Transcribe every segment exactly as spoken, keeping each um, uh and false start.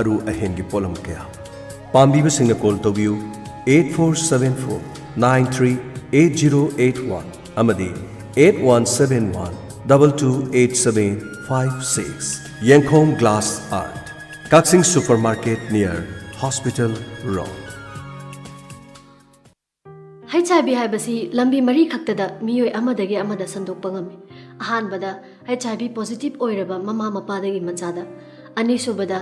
ꯃꯔꯨ ꯑꯍꯦꯟꯒꯤ ꯄꯣꯠꯂꯝ ꯀꯌꯥ꯫ ꯄꯥꯝꯕꯤꯕꯁꯤꯡꯅ call ꯇꯧꯕꯤꯌꯨ eight four seven four nine three eight zero eight one ꯑꯃꯗꯤ eight one seven one double two eight seven five six꯫ ꯌꯦꯡꯈꯣꯡ Glass Art, ꯀꯛꯆꯤꯡ Supermarket near Hospital Road꯫ HIV ꯍꯥꯏꯕꯁꯤ ꯂꯝꯕꯤ ꯃꯔꯤ ꯈꯛꯇꯗ ꯃꯤꯑꯣꯏ ꯑꯃꯗꯒꯤ ꯑꯃꯗ ꯁꯟꯗꯣꯛꯄ ꯉꯝꯃꯤ꯫ ꯑꯍꯥꯟꯕꯗ, HIV positive ꯑꯣꯏꯔꯕ ꯃꯃꯥ ꯃꯄꯥꯗꯒꯤ ꯃꯆꯥꯗ, ꯑꯅꯤꯁꯨꯕꯗ,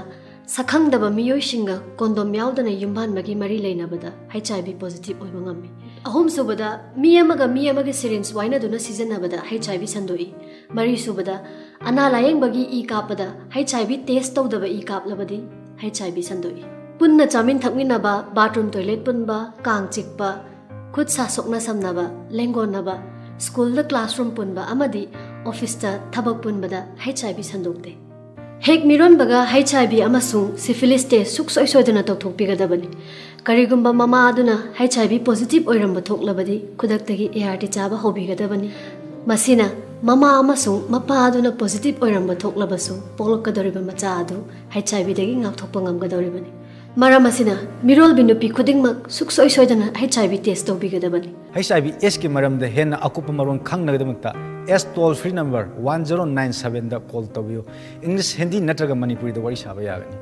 ꯁꯛꯈꯪꯗꯕ ꯃꯤꯑꯣꯏꯁꯤꯡꯒ condom ꯌꯥꯎꯗꯅ ꯌꯨꯝꯕꯥꯟꯕꯒꯤ ꯃꯔꯤ ꯂꯩꯅꯕꯗ HIV positive ꯑꯣꯏꯕ ꯉꯝꯃꯤ꯫ ꯑꯍꯨꯝꯁꯨꯕꯗ, ꯃꯤ ꯑꯃꯒ ꯃꯤ ꯑꯃꯒꯤ syringe ꯋꯥꯏꯅꯗꯨꯅ ꯁꯤꯖꯤꯟꯅꯕꯗ HIV ꯁꯟꯗꯣꯛꯏ꯫ ꯃꯔꯤꯁꯨꯕꯗ, ꯑꯅꯥ ꯂꯥꯌꯦꯡꯕꯒꯤ ꯏ ꯀꯥꯞꯄꯗ HIV test ꯇꯧꯗꯕ ꯏ ꯀꯥꯞꯂꯕꯗꯤ HIV ꯁꯟꯗꯣꯛꯏ꯫ ꯄꯨꯟꯅ ꯆꯥꯃꯤꯟ ꯊꯛꯃꯤꯟꯅꯕ, bathroom toilet ꯄꯨꯟꯕ, ꯀꯥꯡ ꯆꯤꯛꯄ, ꯈꯨꯠ ꯁꯥ ꯁꯣꯛꯅ ꯁꯝꯅꯕ, ꯂꯦꯡꯒꯣꯟꯅꯕ, ꯁ꯭ꯀꯨꯜꯗ classroom ꯄꯨꯟꯕ ꯑꯃꯗꯤ ꯑꯣꯐꯤꯁꯇ ꯊꯕꯛ ꯄꯨꯟꯕꯗ HIV ꯁꯟꯗꯣꯛꯇꯦ꯫ ꯍꯦꯛ ꯃꯤꯔꯣꯟꯕꯒ HIV ꯑꯃꯁꯨꯡ syphilis test ꯁꯨꯡꯁꯣꯏ ꯁꯣꯏꯗꯅ ꯇꯧꯊꯣꯛꯄꯤꯒꯗꯕꯅꯤ꯫ ꯀꯔꯤꯒꯨꯝꯕ ꯃꯃꯥ ꯑꯗꯨꯅ HIV positive ꯑꯣꯏꯔꯝꯕ ꯊꯣꯛꯂꯕꯗꯤ ꯈꯨꯗꯛꯇꯒꯤ ART ꯆꯥꯕ ꯍꯧꯕꯤꯒꯗꯕꯅꯤ꯫ ꯃꯁꯤꯅ ꯃꯃꯥ ꯑꯃꯁꯨꯡ ꯃꯄꯥ ꯑꯗꯨꯅ positive ꯑꯣꯏꯔꯝꯕ ꯊꯣꯛꯂꯕꯁꯨ ꯄꯣꯛꯂꯛꯀꯗꯧꯔꯤꯕ ꯃꯆꯥ ꯑꯗꯨ HIVꯗꯒꯤ ꯉꯥꯛꯊꯣꯛꯄ ꯉꯝꯒꯗꯧꯔꯤꯕꯅꯤ꯫ ꯃꯔꯝ ꯑꯁꯤꯅ ꯃꯤꯔꯣꯜꯕꯤ ꯅꯨꯄꯤ ꯈꯨꯗꯤꯡꯃꯛ ꯁꯨꯡꯁꯣꯏ ꯁꯣꯏꯗꯅ HIV test ꯇꯧꯕꯤꯒꯗꯕꯅꯤ꯫ HIV AIDS ꯀꯤ ꯃꯔꯝꯗ ꯍꯦꯟꯅ ꯑꯀꯨꯞꯄ ꯃꯔꯣꯜ ꯈꯪꯅꯕꯒꯤꯗꯃꯛꯇ AIDS toll free number one zero nine seven ꯗ call ꯇꯧꯕꯤꯌꯨ꯫ English, Hindi ꯅꯠꯇ꯭ꯔꯒ ꯃꯅꯤꯄꯨꯔꯤꯗ ꯋꯥꯔꯤ ꯁꯥꯕ ꯌꯥꯒꯅꯤ꯫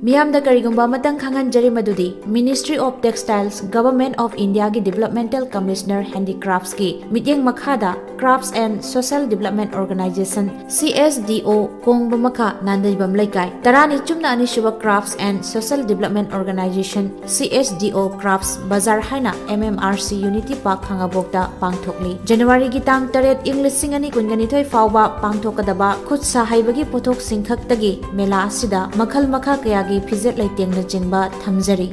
ꯃꯤꯌꯥꯝꯗ ꯀꯔꯤꯒꯨꯝꯕ ꯑꯃꯇꯪ ꯈꯪꯍꯟꯖꯔꯤ, ꯃꯗꯨꯗꯤ Ministry of Textiles, Government of Indiaꯒꯤ Developmental Commissioner Handicraftsꯀꯤ ꯃꯤꯠꯌꯦꯡ ꯃꯈꯥꯗ Crafts and Social Development Organisation, CSDO, ꯀꯣꯡꯕ ꯃꯈꯥ, ꯅꯥꯟꯗꯩꯕꯝ ꯂꯩꯀꯥꯏ, ꯇꯔꯥꯅꯤ ꯆꯨꯝꯅ ꯑꯅꯤꯁꯨꯕ Crafts and Social Development Organisation, CSDO Crafts Bazar ꯍꯥꯏꯅ MMRC Unity Park ꯈꯥꯉꯕꯣꯛꯇ ꯄꯥꯡꯊꯣꯛꯂꯤ꯫ ꯖꯅꯋꯥꯔꯤꯒꯤ ꯇꯥꯡ ꯇꯔꯦꯠ, ꯏꯪ ꯂꯤꯁꯤꯡ ꯑꯅꯤ ꯀꯨꯟꯒ ꯅꯤꯊꯣꯏ ꯐꯥꯎꯕ ꯄꯥꯡꯊꯣꯛꯀꯗꯕ ꯈꯨꯠ ꯁꯥ ꯍꯩꯕꯒꯤ ꯄꯣꯠꯊꯣꯛꯁꯤꯡ ꯈꯛꯇꯒꯤ ꯃꯦꯂꯥ ꯑꯁꯤꯗ ꯃꯈꯜ ꯃꯈꯥ ꯀꯌꯥꯒꯤ ꯐꯤꯖꯦꯠ ꯂꯩꯇꯦꯡꯅꯆꯤꯡꯕ ꯊꯝꯖꯔꯤ꯫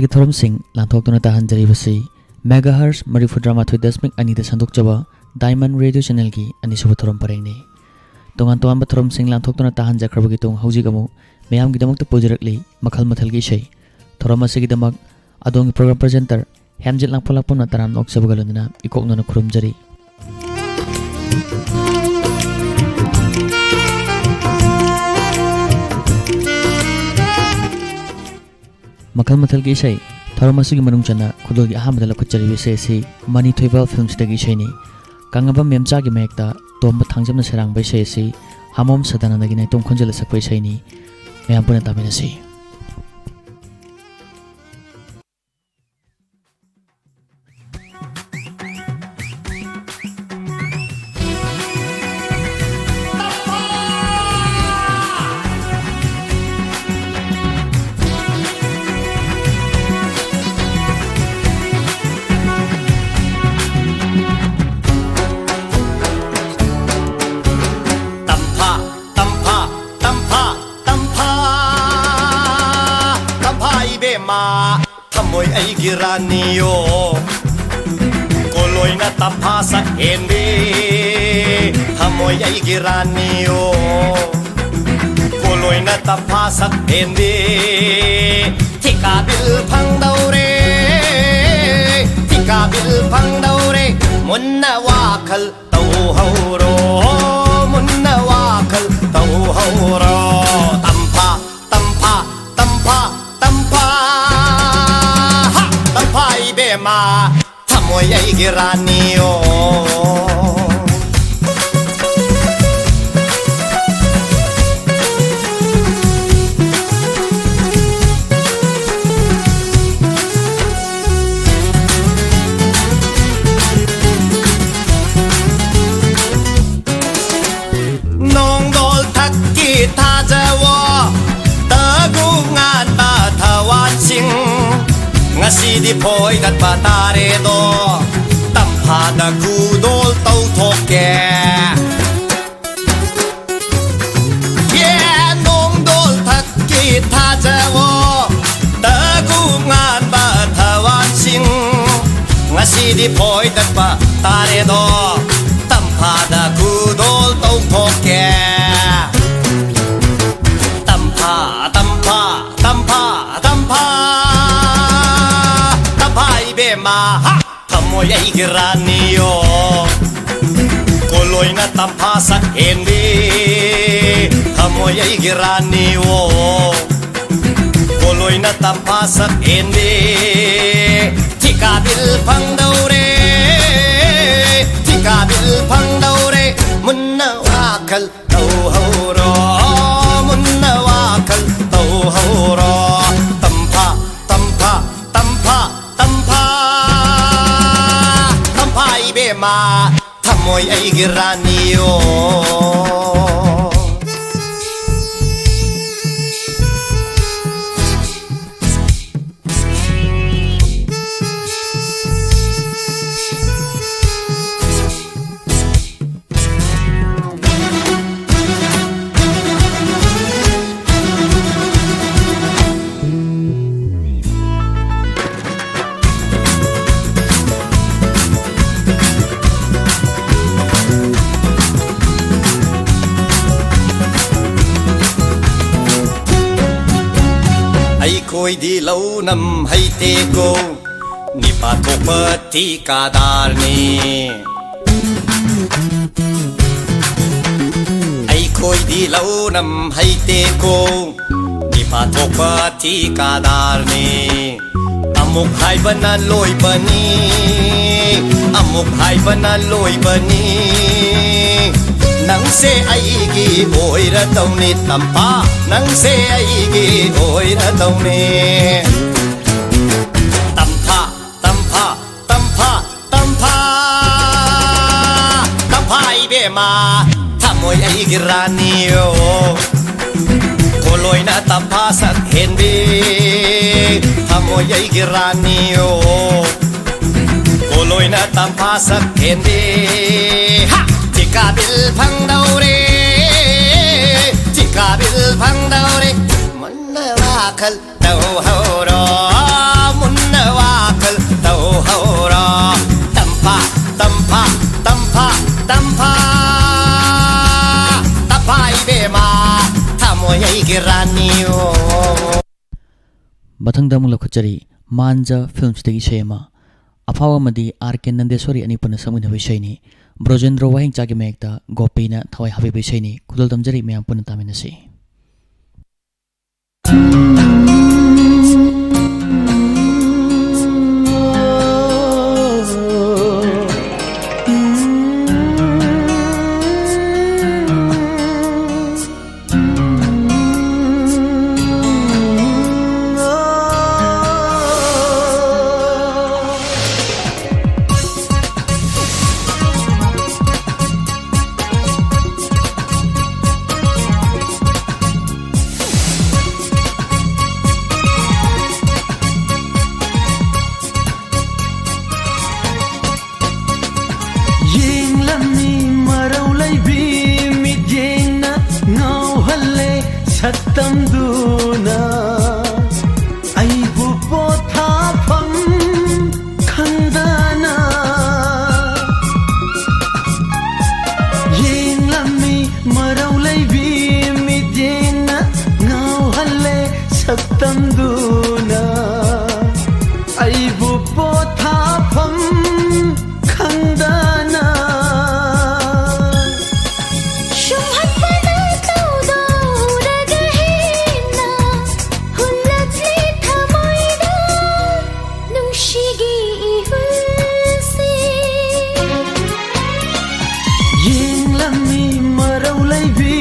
ꯒꯤ ꯊꯧꯔꯝꯁꯤꯡ ꯂꯥꯟꯊꯣꯛꯇꯨꯅ ꯇꯥꯍꯟꯖꯔꯤꯕꯁꯤ megahertz ꯃꯔꯤꯐꯨꯇꯔꯥꯃꯥꯊꯣꯏ ꯗꯁꯃꯤꯛ ꯑꯅꯤꯗ ꯁꯟꯗꯣꯛꯆꯕ Diamond Radio Channel ꯒꯤ ꯑꯅꯤꯁꯨꯕ ꯊꯧꯔꯝ ꯄꯔꯦꯡꯅꯤ꯫ ꯇꯣꯉꯥꯟ ꯇꯣꯉꯥꯟꯕ ꯊꯧꯔꯝꯁꯤꯡ ꯂꯥꯟꯊꯣꯛꯇꯨꯅ ꯇꯥꯍꯟꯖꯈ꯭ꯔꯕꯒꯤ ꯇꯨꯡ ꯍꯧꯖꯤꯛ ꯑꯃꯨꯛ ꯃꯌꯥꯝꯒꯤꯗꯃꯛꯇ ꯄꯨꯖꯔꯛꯂꯤ ꯃꯈꯜ ꯃꯊꯦꯜꯒꯤ ꯏꯁꯩ꯫ ꯊꯧꯔꯝ ꯑꯁꯤꯒꯤꯗꯃꯛ ꯑꯗꯣꯝꯒꯤ program presenter ꯍꯦꯝꯖꯤꯠ ꯂꯥꯡꯐꯣꯂꯥꯛꯄꯝꯅ ꯇꯔꯥꯝꯅ ꯑꯣꯛꯆꯕꯒ ꯂꯣꯏꯅꯅ ꯏꯀꯣꯛꯅꯅ ꯈꯨꯔꯨꯝꯖꯔꯤ꯫ ꯃꯈꯜ ꯃꯊꯦꯜꯒꯤ ꯏꯁꯩ꯫ ꯊꯧꯔꯝ ꯑꯁꯤꯒꯤ ꯃꯅꯨꯡ ꯆꯟꯅ ꯈꯨꯗꯣꯜꯒꯤ ꯑꯍꯥꯟꯕꯗ ꯂꯧꯈꯠꯆꯔꯤꯕ ꯏꯁꯩ ꯑꯁꯤ ꯃꯅꯤ ꯊꯣꯏꯕ ꯐꯤꯜꯝꯁꯤꯗꯒꯤ ꯏꯁꯩꯅꯤ꯫ ꯀꯪꯂꯕ ꯃꯦꯝꯆꯥꯒꯤ ꯃꯥꯌꯦꯛꯇ ꯇꯣꯝꯕ ꯊꯥꯡꯖꯝꯅ ꯁꯩꯔꯥꯡꯕ ꯏꯁꯩ ꯑꯁꯤ ꯍꯥꯃꯣꯝ ꯁꯗꯥꯅꯟꯗꯒꯤ ꯅꯥꯏꯇꯣꯝ ꯈꯣꯟꯖꯦꯜꯗ ꯁꯛꯄ ꯏꯁꯩꯅꯤ꯫ ꯃꯌꯥꯝ ꯄꯨꯟꯅ ꯇꯥꯃꯤꯟꯅꯁꯤ꯫ ꯇꯝꯐꯥ, ꯇꯝꯐꯥ, ꯇꯝꯐꯥ, ꯇꯝꯐꯥ, ꯇꯝꯐꯥ ꯏꯕꯦꯝꯃ, ꯊꯃꯣꯏ ꯑꯩꯒꯤ ꯔꯥꯅꯤꯌꯣ꯫ ꯀꯣꯂꯣꯏꯅ ꯇꯝꯐꯥ ꯁꯛ ꯍꯦꯟꯕꯤ, ꯊꯃꯣꯏ ꯑꯩꯒꯤ ꯔꯥꯅꯤꯌꯣ꯫ ꯀꯣꯂꯣꯏꯅ ꯇꯝꯐꯥ ꯁꯛ ꯍꯦꯟꯕꯤ, ꯊꯤꯀꯥ ꯕꯤꯜ ꯐꯪꯗꯧꯔꯦ, ꯊꯤꯀꯥ ꯕꯤꯜ ꯐꯪꯗꯧꯔꯦ꯫ ꯃꯨꯟꯅ ꯋꯥꯈꯜ ꯇꯧꯍꯧꯔꯣ, ꯃꯨꯟꯅ ꯋꯥꯈꯜ ꯇꯧꯍꯧꯔꯣ꯫ ꯇꯝꯐꯥ, ꯇꯝꯐꯥ, ꯇꯝꯐꯥ, ꯇꯝꯐꯥ, ꯍꯥ! ꯇꯝꯐꯥ ꯏꯕꯦꯝꯃ, ꯊꯃꯣꯏ ꯑꯩꯒꯤ ꯔꯥꯅꯤꯌꯣ꯫ ꯅꯣꯡꯗꯣꯜ ꯊꯛꯀꯤ ꯊꯥꯖꯋꯣ, ꯇꯒꯨ ꯉꯥꯟꯕ ꯊꯋꯥꯟꯁꯤꯡ꯫ ꯉꯁꯤꯗꯤ ꯐꯣꯏꯒꯠꯄ ꯇꯥꯔꯦꯗꯣ, ꯇꯝꯐꯥꯗ ꯈꯨꯗꯣꯜ ꯇꯧꯊꯣꯛꯀꯦ꯫ ꯌꯦ, ꯅꯣꯡꯗꯣꯜ ꯊꯛꯀꯤ ꯊꯥꯖꯋꯣ, ꯇꯒꯨ ꯉꯥ ꯄ ꯇꯥꯔꯦꯗꯣ, ꯇꯝꯐꯥꯗ ꯈꯨꯗꯣꯜ ꯇꯧꯊꯣꯛꯀꯦ꯫ ꯇꯝꯐꯥ, ꯇꯝꯐꯥ, ꯇꯝꯐꯥ, ꯇꯝꯐꯥ, ꯇꯝꯐꯥ ꯏꯕꯦꯝꯃ, ꯍꯥ! ꯊꯃꯣꯏ ꯑꯩꯒꯤ ꯔꯥꯅꯤꯌꯣ, ꯀꯣꯂꯣꯏꯅ ꯇꯝꯐꯥ ꯁꯛ ꯍꯦꯟꯕꯤ꯫ ꯊꯃꯣꯏ ꯑꯩꯒꯤ ꯔꯥꯅꯤꯌꯣ, ꯀꯣꯂꯣꯏꯅ ꯇꯝꯐꯥ ꯁꯛ ꯍꯦꯟꯕꯤ꯫ ꯊꯤꯀꯥ ꯕꯤꯜ ꯐꯪꯗꯧꯔꯦ, ꯊꯤꯀꯥ ꯕꯤꯜ ꯐꯪꯗꯧꯔꯦ꯫ ꯃꯨꯟꯅ ꯋꯥꯈꯜ ꯇꯧꯍꯧꯔꯣ, ꯃꯨꯟꯅ ꯋꯥꯈꯜ ꯇꯧꯍꯧꯔꯣ꯫ ꯇꯝꯐꯥ, ꯇꯝꯐꯥ, ꯇꯝꯐꯥ, ꯇꯝꯐꯥ, ꯇꯝꯐꯥ ꯏꯕꯦꯝꯃ, ꯊꯃꯣꯏ ꯑꯩꯒꯤ ꯔꯥꯅꯤꯌꯣ꯫ ꯑꯩꯈꯣꯏꯗꯤ ꯂꯧ ꯅꯝ ꯍꯩꯇꯦꯀꯣ, ꯅꯤꯄꯥ ꯊꯣꯛꯄ ꯊꯤꯀꯥꯗꯥꯔꯅꯤ꯫ ꯑꯩꯈꯣꯏꯗꯤ ꯂꯧ ꯅꯝ ꯍꯩꯇꯦꯀꯣ, ꯅꯤꯄꯥ ꯊꯣꯛꯄ ꯊꯤꯀꯥꯗꯥꯔꯅꯤ꯫ ꯑꯃꯨꯛ ꯍꯥꯏꯕꯅ ꯂꯣꯏꯕꯅꯤ, ꯑꯃꯨꯛ ꯍꯥꯏꯕꯅ ꯂꯣꯏꯕꯅꯤ꯫ ꯅꯪꯁꯦ ꯑꯩꯒꯤ ꯑꯣꯏꯔꯗꯧꯅꯤ ꯇꯝꯐꯥ, ꯅꯪꯁꯦ ꯑꯩꯒꯤ ꯑꯣꯏꯔꯗꯧꯅꯤ꯫ ꯇꯝꯐꯥ, ꯇꯝꯐꯥ, ꯇꯝꯐꯥ, ꯇꯝꯐꯥ, ꯇꯝꯐꯥ ꯏꯕꯦꯝꯃ, ꯊꯃꯣꯏ ꯑꯩꯒꯤ ꯔꯥꯅꯤꯌꯣ꯫ ꯀꯣꯂꯣꯏꯅ ꯇꯝꯐꯥ ꯁꯛ ꯍꯦꯟꯕꯤ, ꯊꯃꯣꯏ ꯑꯩꯒꯤ ꯔꯥꯅꯤꯌꯣ꯫ ꯀꯣꯂꯣꯏꯅ ꯇꯝꯐꯥ ꯁꯛ ꯍꯦꯟꯕꯤ꯫ ꯍꯥ! ꯊꯤꯀꯥ ꯕꯤꯜ ꯐꯪꯗꯧꯔꯦ, ꯊꯤꯀꯥ ꯕꯤꯜ ꯐꯪꯗꯧꯔꯦ꯫ ꯃꯨꯟꯅ ꯋꯥꯈꯜ ꯇꯧꯍꯧꯔꯣ, ꯃꯨꯟꯅ ꯋꯥꯈꯜ ꯇꯧꯍꯧꯔꯣ꯫ ꯇꯝꯐꯥ, ꯑꯩꯒꯤ ꯔꯥꯅꯤ ꯑꯣ꯫ ꯃꯊꯪꯗ ꯑꯃꯨꯛ ꯂꯧꯈꯠꯆꯔꯤ ꯃꯥꯟꯖ ꯐꯤꯜꯝꯁꯤꯗꯒꯤ ꯏꯁꯩ ꯑꯃ꯫ ꯑꯐꯥꯎ ꯑꯃꯗꯤ ꯑꯥꯔ ꯀꯦ ꯅꯟꯗꯦꯁꯣꯔꯤ ꯑꯅꯤ ꯄꯨꯟꯅ ꯁꯛꯃꯤꯟꯅꯕ ꯏꯁꯩꯅꯤ꯫ ꯕ꯭ꯔꯣꯖꯦꯟꯗ꯭ꯔꯣ ꯋꯥꯍꯦꯡꯆꯥꯒꯤ ꯃꯌꯦꯛꯇ ꯒꯣꯄꯤꯅ ꯊꯋꯥꯏ ꯍꯥꯞꯄꯤꯕ ꯏꯁꯩꯅꯤ꯫ ꯈꯨꯗꯣꯜ ꯇꯝꯖꯔꯤ, ꯃꯌꯥꯝ ꯄꯨꯟꯅ ꯇꯥꯃꯤꯟꯅꯁꯤ꯫ ꯌꯦꯡꯂꯝꯃꯤ ꯃꯔꯧ ꯂꯩꯕꯤ ꯃꯤꯠꯌꯦꯡꯅ ꯉꯥꯎꯍꯜꯂꯦ ꯁꯛꯇꯝꯗꯨꯅ ꯑꯩꯕꯨ ꯄꯣꯊꯥꯐꯝ ꯈꯪꯗꯅ꯫ ꯌꯦꯡꯂꯝꯃꯤ ꯃꯔꯧ ꯂꯩꯕꯤ ꯃꯤꯠꯌꯦꯡꯅ ꯉꯥꯎꯍꯜꯂꯦ ꯁꯛꯇꯝꯗꯨꯅ ꯑꯩꯕꯨ ꯄꯣꯊꯥꯐꯝ ꯈꯪꯗꯅ꯫ ꯁꯨꯝꯍꯠꯄꯅ ꯇꯧꯗꯧꯔꯒ ꯍꯦꯟꯅ ꯍꯨꯜꯂꯛꯂꯦ ꯊꯃꯣꯏꯗ ꯅꯨꯡꯁꯤꯒꯤ ꯏꯍꯨꯜꯁꯦ꯫ ꯌꯦꯡꯂꯝꯃꯤ ꯃꯔꯧ ꯂꯩꯕꯤ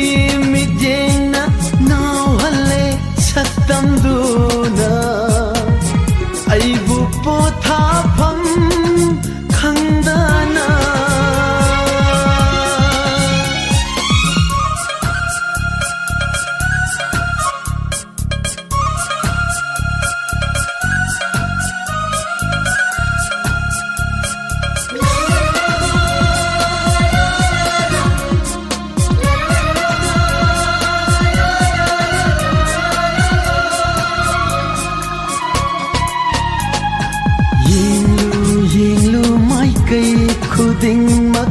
ꯃꯤꯠꯌꯦꯡꯅ ꯉꯥꯎꯍꯜꯂꯦ ꯁꯛꯇꯝꯗꯨꯅ ꯑꯩꯕꯨ ꯄꯣꯊꯥꯐꯝ ꯈꯪꯗꯅ꯫ ꯌꯦꯡꯂꯨ, ꯌꯦꯡꯂꯨ ꯃꯥꯏꯀꯩ ꯈꯨꯗꯤꯡꯃꯛ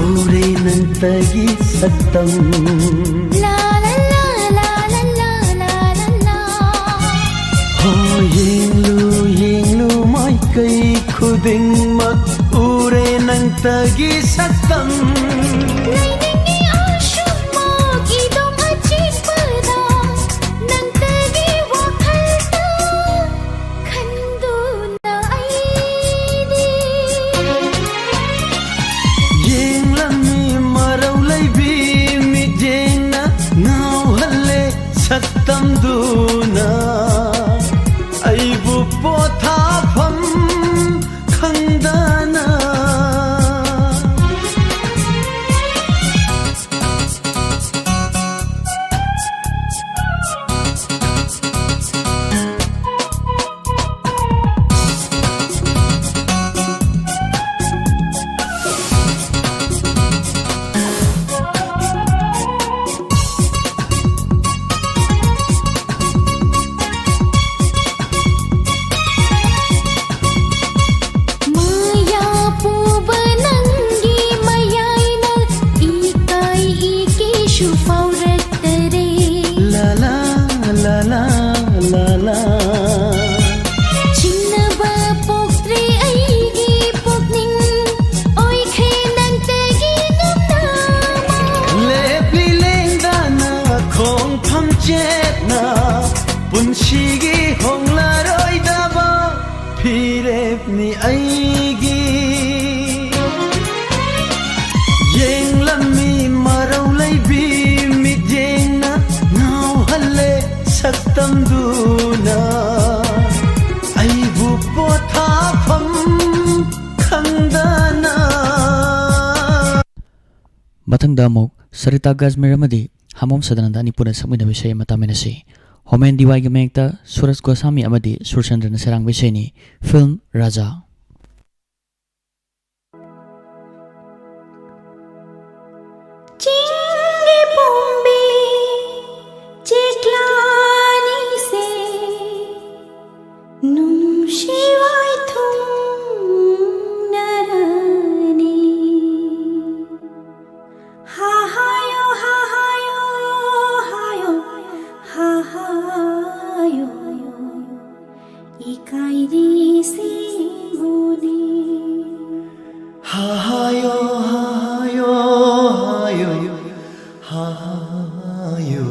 ꯎꯔꯦ ꯅꯪꯇꯒꯤ ꯁꯛꯇꯝ꯫ ꯂꯥ ꯂꯥ ꯂꯥ ꯂꯥ ꯈꯨꯗꯤꯡꯃꯛ ꯎꯔꯦ ꯅꯪꯇꯒꯤ ꯁꯛꯇꯝ꯫ ꯂꯩꯅꯤꯡꯉꯤ ꯑꯁꯨꯝꯃꯛ ꯏꯗꯣꯝ ꯑꯆꯤꯛꯄꯗ ꯅꯪꯇꯒꯤ ꯋꯥꯈꯜꯇ ꯈꯟꯗꯨꯅ ꯑꯩꯗꯤ ꯌꯦꯡꯂꯝꯃꯤ ꯃꯔꯧ ꯂꯩꯕꯤ ꯃꯤꯠꯌꯦꯡꯅ ꯉꯥꯎꯍꯜꯂꯦ ꯁꯛꯇꯝꯗꯨꯅ ꯑꯩꯕꯨ ꯄꯣꯊꯥꯐꯝ ꯈꯪꯗꯅ꯫ ꯃꯌꯥ ꯄꯨꯕ ꯅꯪꯒꯤ ꯃꯌꯥꯏꯅ ꯏꯀꯥꯏ ꯏꯀꯤꯁꯨ ꯐꯥꯎꯔꯛꯇꯔꯦ꯫ ꯂꯥꯂꯥ, ꯂꯥꯂꯥ, ꯂꯥꯂꯥ꯫ ꯆꯤꯡꯅꯕ ꯄꯣꯛꯇ꯭ꯔꯦ ꯑꯩꯒꯤ ꯄꯨꯛꯅꯤꯡ, ꯑꯣꯏꯈ꯭ꯔꯦ ꯅꯪꯇꯒꯤ ꯉꯝꯅꯕ꯫ ꯂꯦꯞꯂꯤ ꯂꯦꯡꯗꯅ ꯈꯣꯡꯐꯝ ꯆꯦꯠꯅ ꯄꯨꯟꯁꯤꯒꯤ ꯍꯣꯡꯂꯔꯣꯏꯗꯕ ꯐꯤꯔꯦꯞꯅꯤ ꯑꯩꯒꯤ꯫ ꯌꯦꯡꯂꯝꯃꯤ ꯃꯔꯧ ꯂꯩꯕꯤ ꯃꯤꯠꯌꯦꯡꯅ ꯉꯥꯎꯍꯜꯂꯦ ꯁꯛꯇꯝꯗꯨꯅ ꯑꯩꯕꯨ ꯄꯣꯊꯥꯐꯝ ꯈꯪꯗꯅ꯫ ꯃꯊꯪꯗ ꯑꯃꯨꯛ ꯁꯔꯤꯇꯥ ꯒꯥꯖꯃꯤꯔ ꯑꯃꯗꯤ ꯍꯥꯃꯣꯝ ꯁꯗꯥꯅꯟꯗ ꯑꯅꯤ ꯄꯨꯟꯅ ꯁꯛꯃꯤꯟꯅꯕ ꯏꯁꯩ ꯑꯃ ꯇꯥꯃꯤꯟꯅꯁꯤ꯫ ꯍꯣꯃꯦꯟ ꯗꯤꯋꯥꯏꯒꯤ ꯃꯌꯦꯛꯇ ꯁꯨꯔꯖ ꯒꯣꯁꯥꯃꯤ ꯑꯃꯗꯤ ꯁꯨꯔꯆꯟꯗ꯭ꯔꯅ ꯁꯩꯔꯥꯡꯕ ꯏꯁꯩꯅꯤ, ꯐꯤꯜꯝ ꯔꯥꯖꯥ꯫ ꯆꯤꯡꯒꯤ ꯄꯣꯝꯕꯤ ꯆꯦꯛꯂꯥꯅꯤꯁꯦ ꯅꯨꯡꯁꯤ ꯋꯥꯏꯊꯨꯡꯅꯔꯅꯤ꯫ ꯍꯥꯍꯥꯌꯣ, ꯍꯥꯍꯥꯌꯣ, ꯍꯥꯌꯣ, ꯍꯥꯍꯥꯌꯣ, ꯏꯀꯥꯏꯔꯤꯁꯤ ꯍꯥꯏꯌꯣ, ꯍꯥꯏꯌꯣ, ꯍꯥꯏꯌꯣ, ꯍꯥꯏꯌꯣ,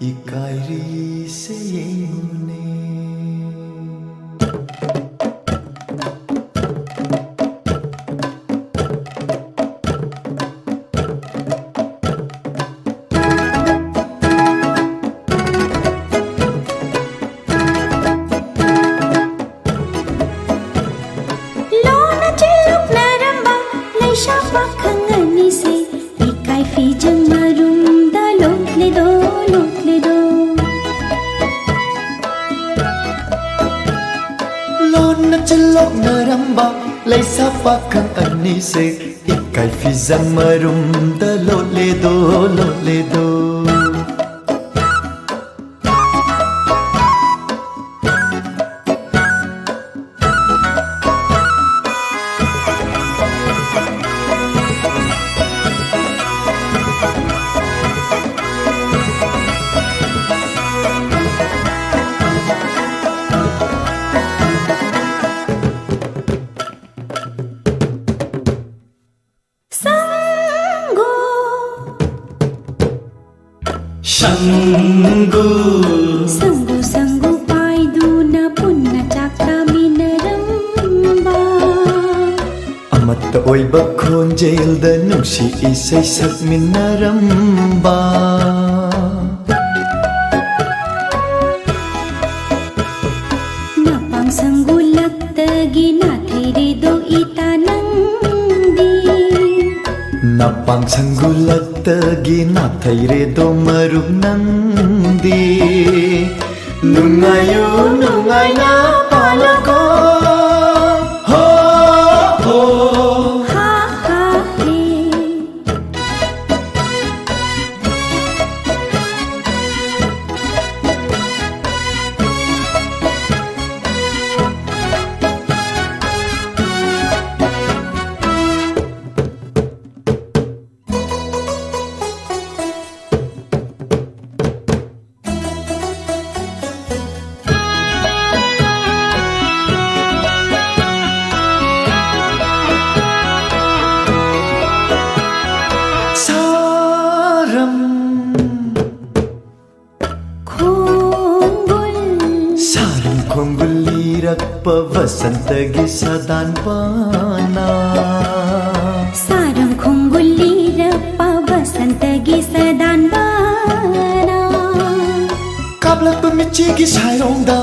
ꯏꯀꯥꯏꯔꯤꯁꯦ ꯌꯦꯡꯉꯨꯅꯦ꯫ ꯂꯣꯟꯅ ꯆꯤꯜꯂꯨꯛꯅꯔꯝꯕ ꯂꯩꯁꯥ ꯄꯥꯈꯪ ꯑꯅꯤꯁꯦ ꯏꯀꯥꯏ ꯐꯤꯖꯪ ꯃꯔꯨꯝꯗ ꯂꯣꯠꯂꯦꯗꯣ, ꯂꯣꯠꯂꯦꯗꯣ꯫ ꯂꯣꯟꯅ ꯆꯤꯜꯂꯣꯛꯅꯔꯝꯕ ꯂꯩꯁꯥ ꯄꯥꯈꯪ ꯑꯅꯤꯁꯦ ꯏꯀꯥꯏ ꯐꯤꯖꯪ ꯃꯔꯨꯝꯗ ꯂꯣꯠꯂꯦꯗꯣ, ꯂꯣꯠꯂꯦꯗꯣ꯫ ꯁꯪꯒꯨ꯫ ꯁꯪꯒꯨ꯫ ꯁꯪꯒꯨ, ꯁꯪꯒꯨ ꯄꯥꯏꯗꯨꯅ ꯄꯨꯟꯅ ꯆꯥꯛ ꯆꯥꯃꯤꯟꯅꯔꯝꯕ꯫ ꯑꯃꯠꯇ ꯑꯣꯏꯕ ꯈꯣꯟꯖꯦꯜꯗ ꯅꯨꯡꯁꯤ ꯏꯁꯩ ꯁꯛꯃꯤꯟꯅꯔꯝꯕ꯫ ꯅꯄꯥꯡ ꯁꯪꯒꯨꯂꯛꯇꯒꯤ ꯅꯥꯊꯩꯔꯦꯗꯣ ꯏꯇꯥ ꯅꯪꯗꯤ꯫ ꯅꯄꯥꯡ ꯁꯪꯒꯨꯂꯛꯇꯒꯤ ꯅꯥꯊꯩꯔꯦꯗꯣ ꯃꯔꯨꯞ ꯅꯪꯗꯤ꯫ ꯅꯨꯡꯉꯥꯏꯌꯨ ꯅꯨꯡꯉꯥꯏꯅ ꯄꯥꯜꯂꯣꯀꯣ꯫ ꯍꯣ, ꯍꯣ꯫ ꯍꯥ, ꯍꯥ, ꯍꯦ꯫ ꯒꯤ ꯁꯥꯗꯥꯟꯕꯅ꯫ ꯁꯥꯔꯝ ꯈꯣꯡꯒꯨꯜ ꯂꯤꯔꯛꯄ ꯕꯁꯟꯇꯒꯤ ꯁꯥꯗꯥꯟꯕꯅ꯫ ꯀꯥꯞꯂꯛꯄ ꯃꯤꯠꯆꯤꯒꯤ ꯁꯥꯏꯔꯣꯡꯗ꯫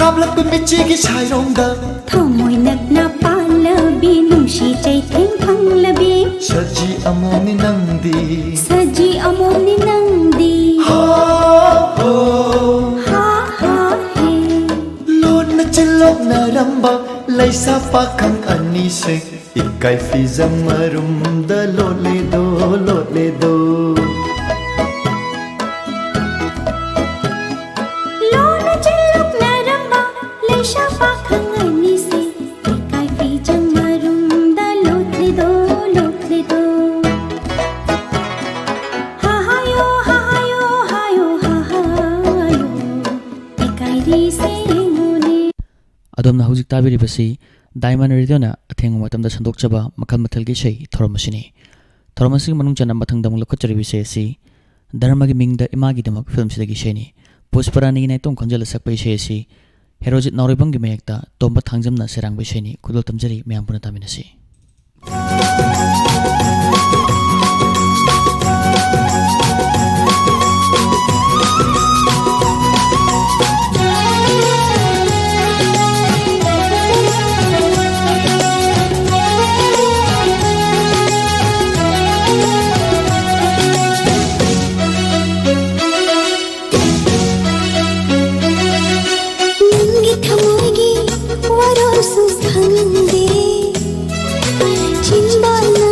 ꯀꯥꯞꯂꯛꯄ ꯃꯤꯠꯆꯤꯒꯤ ꯁꯥꯏꯔꯣꯡꯗ꯫ ꯊꯃꯣꯏ ꯅꯛꯅ ꯄꯥꯜꯂꯕꯤ ꯅꯨꯡꯁꯤ ꯆꯩꯊꯦꯡ ꯐꯪꯂꯕꯤ꯫ ꯁꯖꯤ ꯑꯃꯣꯝꯅꯤ ꯅꯪꯗꯤ꯫ ꯁꯖꯤ ꯑꯃꯣꯝꯅꯤ ꯅꯪꯗꯤ꯫ ꯍꯣ, ꯍꯣ꯫ ꯍꯥ, ꯍꯥ, ꯍꯦ꯫ ꯂꯣꯟꯅ ꯆꯤꯜꯂꯣꯛꯅꯔꯝꯕ ꯂꯩꯁꯥ ꯄꯥꯈꯪ ꯑꯅꯤꯁꯦ ꯏꯀꯥꯏ ꯐꯤꯖꯝ ꯃꯔꯨꯝꯗ ꯂꯣꯠꯂꯦꯗꯣ, ꯂꯣꯠꯂꯦꯗꯣ꯫ ꯂꯣꯟꯅ ꯆꯤꯜꯂꯣꯛꯅꯔꯝꯕ ꯂꯩꯁꯥ ꯄꯥꯈꯪ ꯑꯅꯤꯁꯦ ꯏꯀꯥꯏ ꯐꯤꯖꯝ ꯃꯔꯨꯝꯗ ꯂꯣꯠꯂꯦꯗꯣ, ꯂꯣꯠꯂꯦꯗꯣ꯫ ꯍꯥ ꯍꯥꯌꯣ, ꯍꯥ ꯍꯥꯌꯣ, ꯍꯥꯌꯣ, ꯍꯥ ꯍꯥꯌꯣ꯫ ꯏꯀꯥꯏꯔꯤꯁꯦ ꯌꯦꯡꯉꯨꯅꯦ꯫ ꯑꯗꯣꯝꯅ ꯍꯧꯖꯤꯛ ꯇꯥꯕꯤꯔꯤꯕꯁꯤ ꯗꯥꯏꯃꯟ ꯔꯦꯗꯤꯑꯣꯅ ꯑꯊꯦꯡꯕ ꯃꯇꯝꯗ ꯁꯟꯗꯣꯛꯆꯕ ꯃꯈꯜ ꯃꯊꯦꯜꯒꯤ ꯏꯁꯩ ꯊꯧꯔꯝ ꯑꯁꯤꯅꯤ꯫ ꯊꯧꯔꯝ ꯑꯁꯤꯒꯤ ꯃꯅꯨꯡ ꯆꯟꯅ ꯃꯊꯪꯗ ꯑꯃꯨꯛ ꯂꯧꯈꯠꯆꯔꯤꯕ ꯏꯁꯩ ꯑꯁꯤ ꯙꯔꯃꯒꯤ ꯃꯤꯡꯗ ꯏꯃꯥꯒꯤꯗꯃꯛ ꯐꯤꯂꯝꯁꯤꯗꯒꯤ ꯏꯁꯩꯅꯤ꯫ ꯄꯨꯁꯄꯔꯥꯅꯤꯒꯤ ꯅꯥꯏꯇꯣꯝ ꯈꯣꯟꯖꯦꯜꯗ ꯁꯛꯄ ꯏꯁꯩ ꯑꯁꯤ ꯍꯦꯔꯣꯖꯤꯠ ꯅꯥꯎꯔꯦꯝꯕꯝꯒꯤ ꯃꯌꯦꯛꯇ ꯇꯣꯝꯕ ꯊꯥꯡꯖꯝꯅ ꯁꯩꯔꯥꯡꯕ ꯏꯁꯩꯅꯤ꯫ ꯈꯨꯗꯣꯜ ꯇꯝꯖꯔꯤ, ꯃꯌꯥꯝ ꯄꯨꯟꯅ ꯇꯥꯃꯤꯟꯅꯁꯤ꯫ ꯅꯪꯒꯤ ꯊꯃꯣꯏꯒꯤ ꯋꯥꯔꯣꯜꯁꯨ ꯈꯪꯂꯝꯗꯦ꯫ ꯆꯤꯟꯕꯥꯜꯅ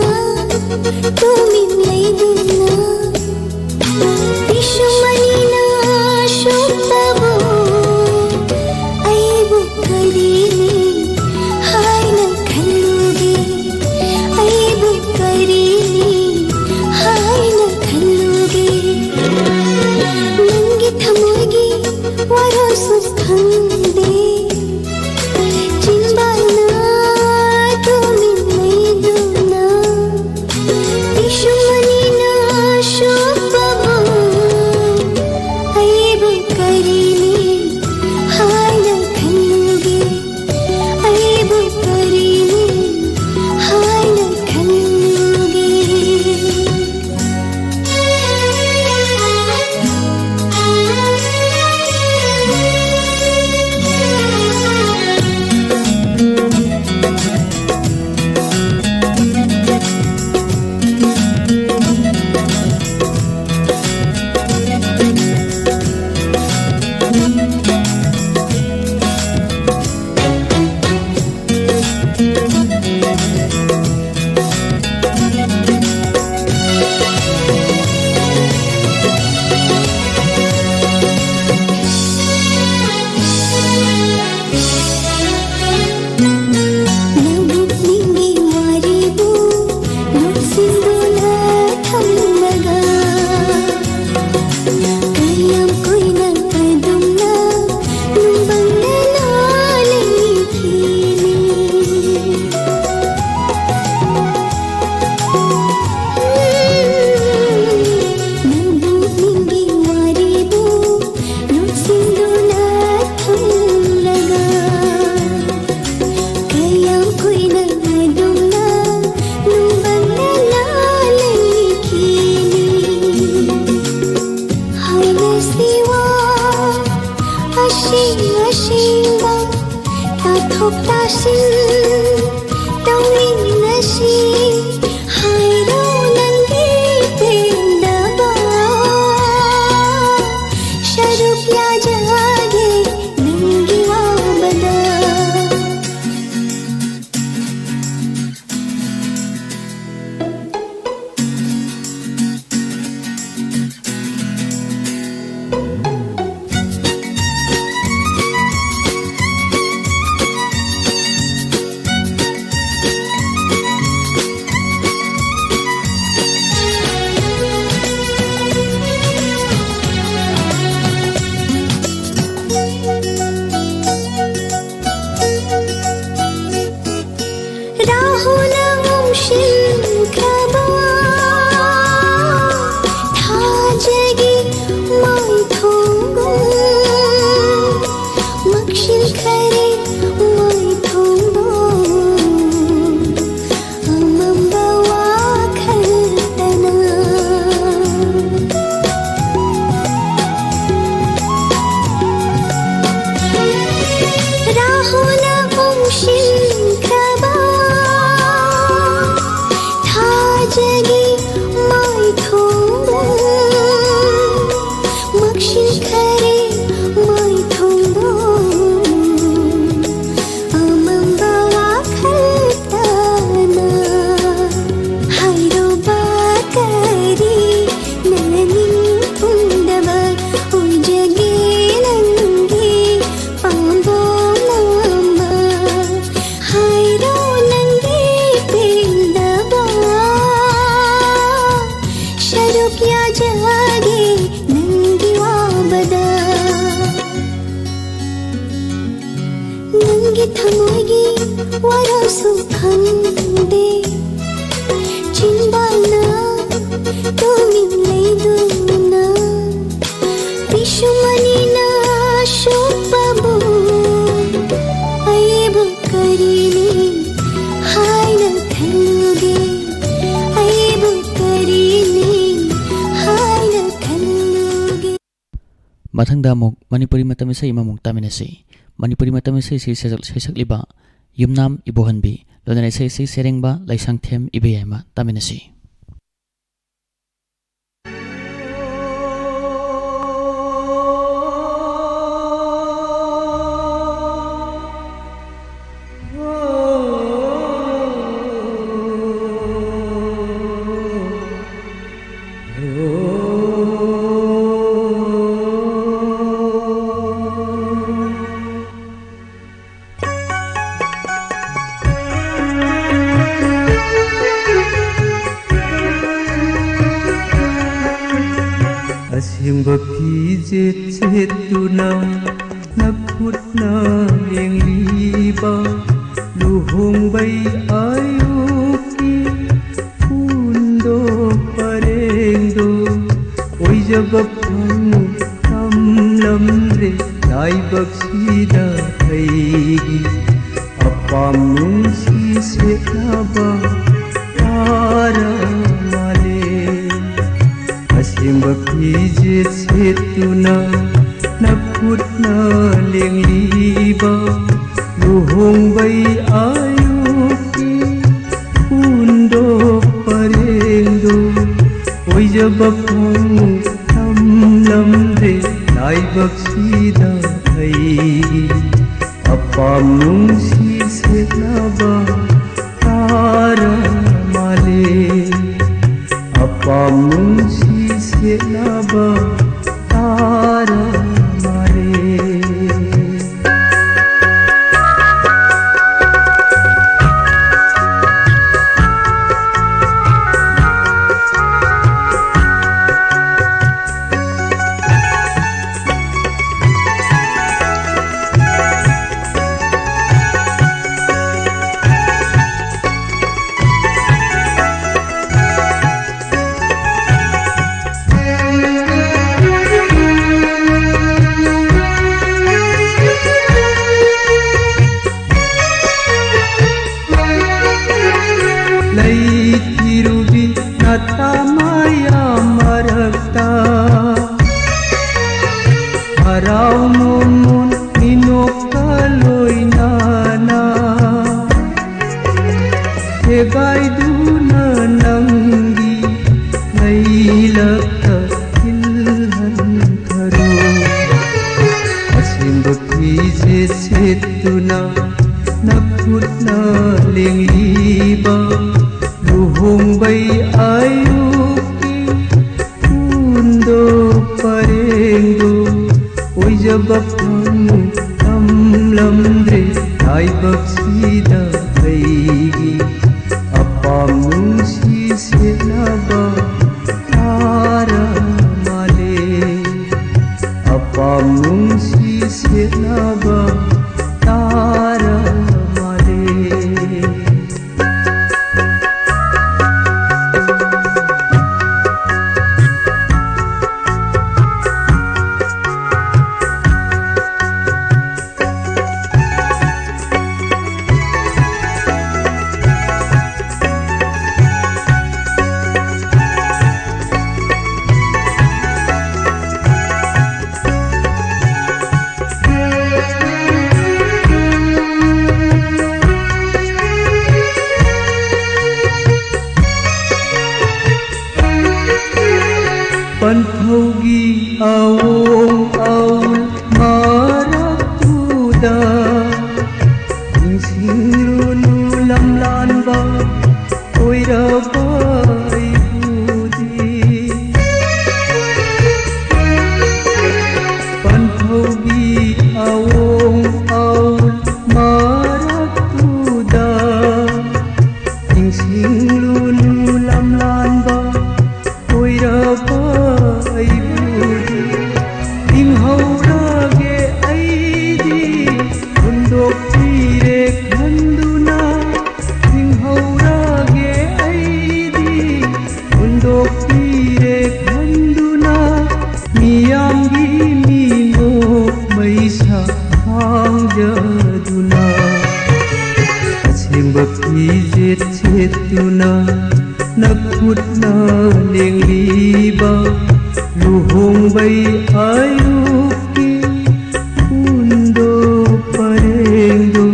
ꯅꯪꯒꯤ ꯋꯥꯔꯤꯕꯨ ꯂꯣꯠꯁꯤꯟꯗꯨꯅ ꯊꯝꯂꯒ ꯀꯌꯥꯝ ꯀꯨꯏꯅ ꯑꯗꯨꯝꯅ ꯅꯨꯡꯕꯪꯗꯅ ꯂꯩꯈꯤꯅꯤ꯫ ꯅꯪꯕꯨ ꯅꯪꯒꯤ ꯋꯥꯔꯤꯕꯨ ꯂꯣꯠꯁꯤꯟꯗꯨꯅ ꯊꯝꯂꯒ ꯀꯌꯥꯝ ꯀꯨꯏꯅ ꯑꯗꯨꯝꯅ ꯅꯨꯡꯕꯪꯗꯅ ꯂꯩꯈꯤꯅꯤ꯫ ꯍꯥꯏꯅꯁꯤ ꯋꯥ ꯑꯁꯦꯡ ꯑꯁꯦꯡꯕ, ꯇꯥꯊꯣꯛ ꯇꯥꯁꯤꯟ ꯇꯧꯃꯤꯟꯅꯁꯤ꯫ ꯍꯥꯏꯔꯣ ꯅꯪꯒꯤ ꯄꯦꯟꯗꯕ, ꯁꯔꯨꯛ ꯌꯥꯖꯒꯦ ꯅꯪꯒꯤ ꯋꯥꯕꯗ꯫ ꯔꯥꯍꯨꯜꯅ ꯎꯝꯁꯤꯟꯈ꯭ꯔꯕ ꯊꯥꯖꯒꯤ ꯃꯥꯏꯊꯣꯡꯒꯨꯝ ꯃꯛꯁꯤꯟꯈꯔꯦ ꯃꯥꯏꯊꯣꯡꯗꯣ ꯑꯃꯝꯕ ꯋꯥꯈꯜꯇꯅ꯫ ꯔꯥꯍꯨꯜꯅ ꯎꯝꯁꯤꯟꯈ꯭ꯔꯕ ꯊꯥꯖꯒꯤ ꯃꯊꯪꯗ ꯑꯃꯨꯛ ꯃꯅꯤꯄꯨꯔꯤ ꯃꯇꯝ ꯏꯁꯩ ꯑꯃꯃꯨꯛ ꯇꯥꯃꯤꯟꯅꯁꯤ꯫ ꯃꯅꯤꯄꯨꯔꯤ ꯃꯇꯝ ꯏꯁꯩꯁꯤ ꯁꯩꯁꯛ-, ꯁꯩꯁꯛꯂꯤꯕ ꯌꯨꯝꯅꯥꯝ ꯏꯕꯣꯍꯟꯕꯤ, ꯂꯣꯏꯅꯅ ꯏꯁꯩ ꯑꯁꯤ ꯁꯩꯔꯦꯡꯕ ꯂꯩꯁꯥꯡꯊꯦꯝ ꯏꯕꯦꯌꯥꯏꯃ꯫ ꯇꯥꯃꯤꯟꯅꯁꯤ꯫ ꯑꯁꯦꯡꯕ ꯐꯤꯖꯦꯠ ꯁꯦꯠꯇꯨꯅ ꯅꯈꯨꯠꯅ ꯂꯦꯡꯂꯤꯕ ꯂꯨꯍꯣꯡꯕꯩ ꯑꯌꯨꯛꯀꯤ ꯎꯟꯗꯣ ꯄꯔꯦꯡꯗꯣ ꯑꯣꯏꯖꯕ ꯐꯪꯉꯨ ꯇꯝꯂꯝꯗ꯭ꯔꯦ ꯂꯥꯏꯕꯛꯁꯤꯗ ꯑꯩꯒꯤ ꯑꯄꯥꯝ ꯅꯨꯡꯁꯤ ꯁꯦꯠꯅꯕ ꯇꯥꯔ ꯃꯥꯂꯦ꯫ ꯑꯁꯦꯡꯕ ꯐꯤꯖꯦꯠ ꯁꯦꯠꯇꯨꯅ ꯅꯈꯨꯠꯅ ꯂꯦꯡꯂꯤꯕ ꯂꯨꯍꯣꯡꯕꯩ ꯑꯌꯨꯛꯀꯤ ꯎꯟꯗꯣ ꯄꯔꯦꯡꯗꯣ ꯑꯣꯏꯖꯕ ꯐꯪꯉꯨ ꯇꯝꯂꯝꯗ꯭ꯔꯦ ꯂꯥꯏꯕꯛꯁꯤꯗ ꯑꯩꯒꯤ ꯑꯄꯥꯝ ꯅꯨꯡꯁꯤ ꯁꯦꯠꯅꯕ ꯇꯥꯔ ꯃꯥꯂꯦ꯫ ꯑꯄꯥꯝ ꯅꯨꯡꯁꯤ ꯁꯦꯠꯅꯕ ꯇꯥꯔ ꯃꯥꯂꯦ꯫ ꯁꯦꯒꯥꯏꯗꯨꯅ ꯅꯪꯒꯤ ꯂꯩꯂꯛꯇ ꯏꯜꯍꯟꯈꯔꯣ꯫ ꯑꯁꯦꯡꯕ ꯐꯤꯖꯦꯠ ꯁꯦꯠꯇꯨꯅ ꯅꯈꯨꯠꯅ ꯂꯦꯡꯂꯤꯕ ꯂꯨꯍꯣꯡꯕꯩ ꯑꯌꯨꯛꯀꯤ ꯎꯟꯗꯣ ꯄꯔꯦꯡꯗꯣ ꯑꯣꯏꯖꯕ ꯐꯪꯉꯨ ꯇꯝꯂꯝꯗ꯭ꯔꯦ ꯂꯥꯏꯕꯛꯁꯤꯗ ꯑꯩꯒꯤ ꯑꯄꯥꯝ ꯅꯨꯡꯁꯤ ꯁꯦꯠꯅꯕ ꯇꯥꯔ ꯃꯥꯂꯦ꯫ ꯑꯄꯥꯝ ꯅꯨꯡꯁꯤ ꯁꯦꯠꯅꯕ ꯇꯥꯔ ꯃꯥꯂꯦ꯫ ꯄꯟꯊꯧꯒꯤ ꯑꯋꯣꯡ ꯑꯋꯨꯜ ꯃꯔꯛꯇꯨꯗ ꯅꯤꯡꯁꯤꯡꯂꯨꯅꯨ ꯂꯝꯂꯥꯟꯕ ꯑꯣꯏꯔꯕ ꯑꯩꯕꯨꯗꯤ꯫ ꯄꯟꯊꯧꯒꯤ ꯑꯋꯣꯡ ꯑꯋꯨꯜ ꯃꯔꯛꯇꯨꯗ ꯅꯤꯡꯁꯤꯡꯂꯨꯅꯨ ꯂꯝꯂꯥꯟꯕ ꯑꯣꯏꯔꯕ ꯑꯩꯕꯨꯗꯤ꯫ ꯍꯤꯡꯍꯧꯔꯒꯦ ꯑꯩꯗꯤ ꯍꯨꯟꯗꯣꯛꯄꯤꯔꯦ ꯈꯟꯗꯨꯅ꯫ ꯍꯤꯡꯍꯧꯔꯒꯦ ꯑꯩꯗꯤ ꯍꯨꯟꯗꯣꯛꯄꯤꯔꯦ ꯈꯟꯗꯨꯅ꯫ ꯃꯤꯌꯥꯝꯒꯤ ꯃꯤꯅꯣꯛ ꯃꯩꯁꯥ ꯈꯥꯡꯖꯗꯨꯅ꯫ ꯑꯁꯦꯡꯕ ꯐꯤꯖꯦꯠ ꯁꯦꯠꯇꯨꯅ ꯅꯈꯨꯠꯅ ꯂꯦꯡꯂꯤꯕ ꯂꯨꯍꯣꯡꯕꯩ ꯑꯌꯨꯛꯀꯤ ꯎꯟꯗꯣ ꯄꯔꯦꯡꯗꯣ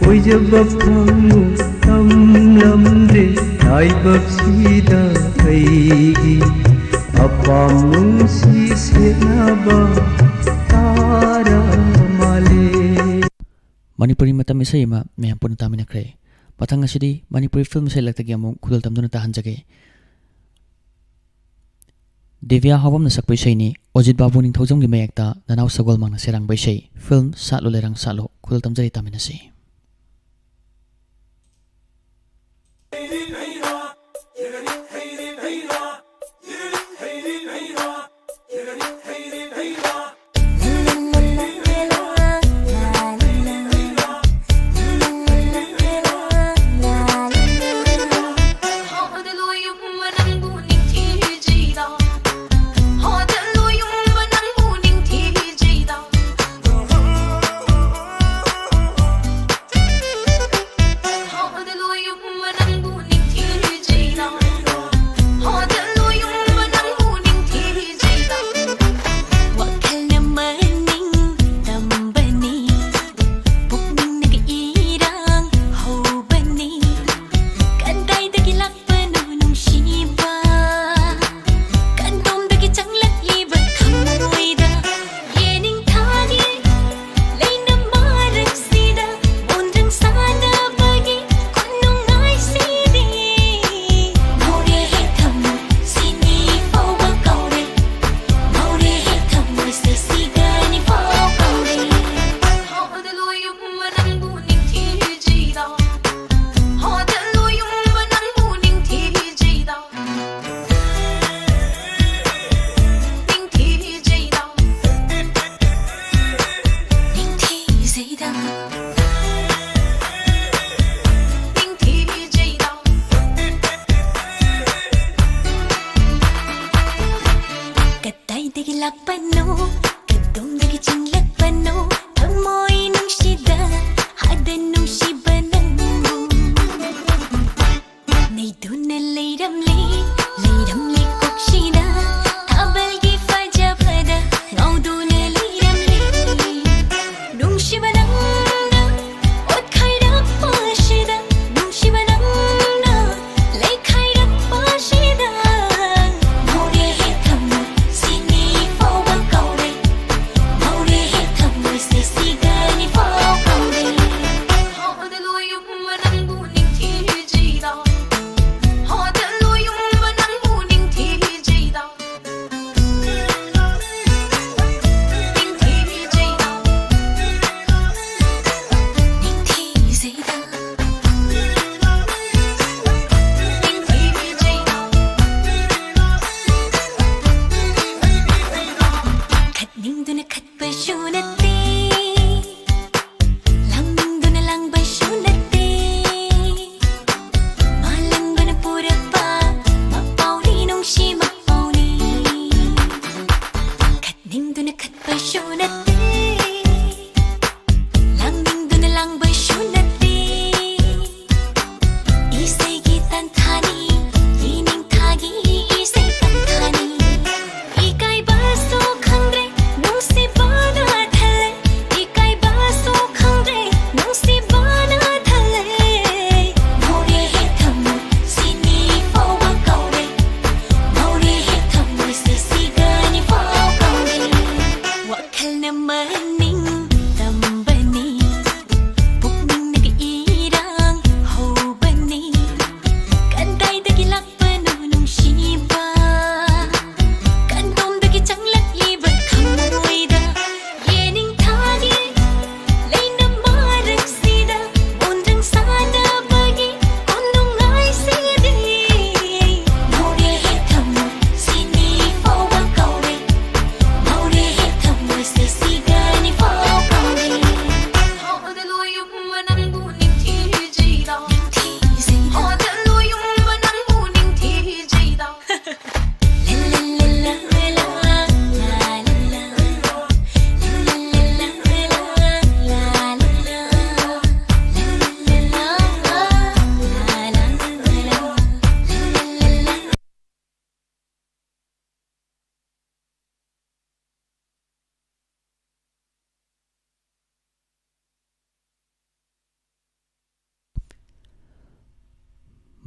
ꯑꯣꯏꯖꯕ ꯐꯪꯉꯨ ꯇꯝ ꯂꯝꯗꯦ ꯂꯥꯏꯕꯛꯁꯤꯗ ꯑꯩꯒꯤ ꯑꯄꯥꯝ ꯅꯨꯡꯁꯤ ꯁꯦꯠꯅꯕ ꯇꯥꯔ ꯃꯥꯜꯂꯦ꯫ ꯃꯅꯤꯄꯨꯔꯤ ꯃꯇꯝ ꯏꯁꯩ ꯑꯃ ꯃꯌꯥꯝ ꯄꯨꯟꯅ ꯇꯥꯃꯤꯟꯅꯈ꯭ꯔꯦ꯫ ꯃꯊꯪ ꯑꯁꯤꯗꯤ ꯃꯅꯤꯄꯨꯔꯤ ꯐꯤꯂꯝ ꯏꯁꯩ ꯂꯛꯇꯒꯤ ꯑꯃꯨꯛ ꯈꯨꯗꯣꯜ ꯇꯝꯗꯨꯅ ꯇꯥꯍꯟꯖꯒꯦ꯫ ꯗꯤꯕ꯭ꯌꯥ ꯍꯥꯎꯕꯝꯅ ꯁꯛꯄ ꯏꯁꯩꯅꯤ꯫ ꯑꯣꯖꯤꯠ ꯕꯥꯕꯨ ꯅꯤꯡꯊꯧꯖꯝꯒꯤ ꯃꯌꯦꯛꯇ ꯅꯅꯥꯎ ꯁꯒꯣꯜꯃꯥꯡꯅ ꯁꯩꯔꯥꯡꯕ ꯏꯁꯩ꯫ ꯐꯤꯂꯝ ꯁꯥꯠꯂꯣ ꯂꯩꯔꯥꯡ ꯁꯥꯠꯂꯣ꯫ ꯈꯨꯗꯣꯜ ꯇꯝꯖꯔꯤ, ꯇꯥꯃꯤꯟꯅꯁꯤ꯫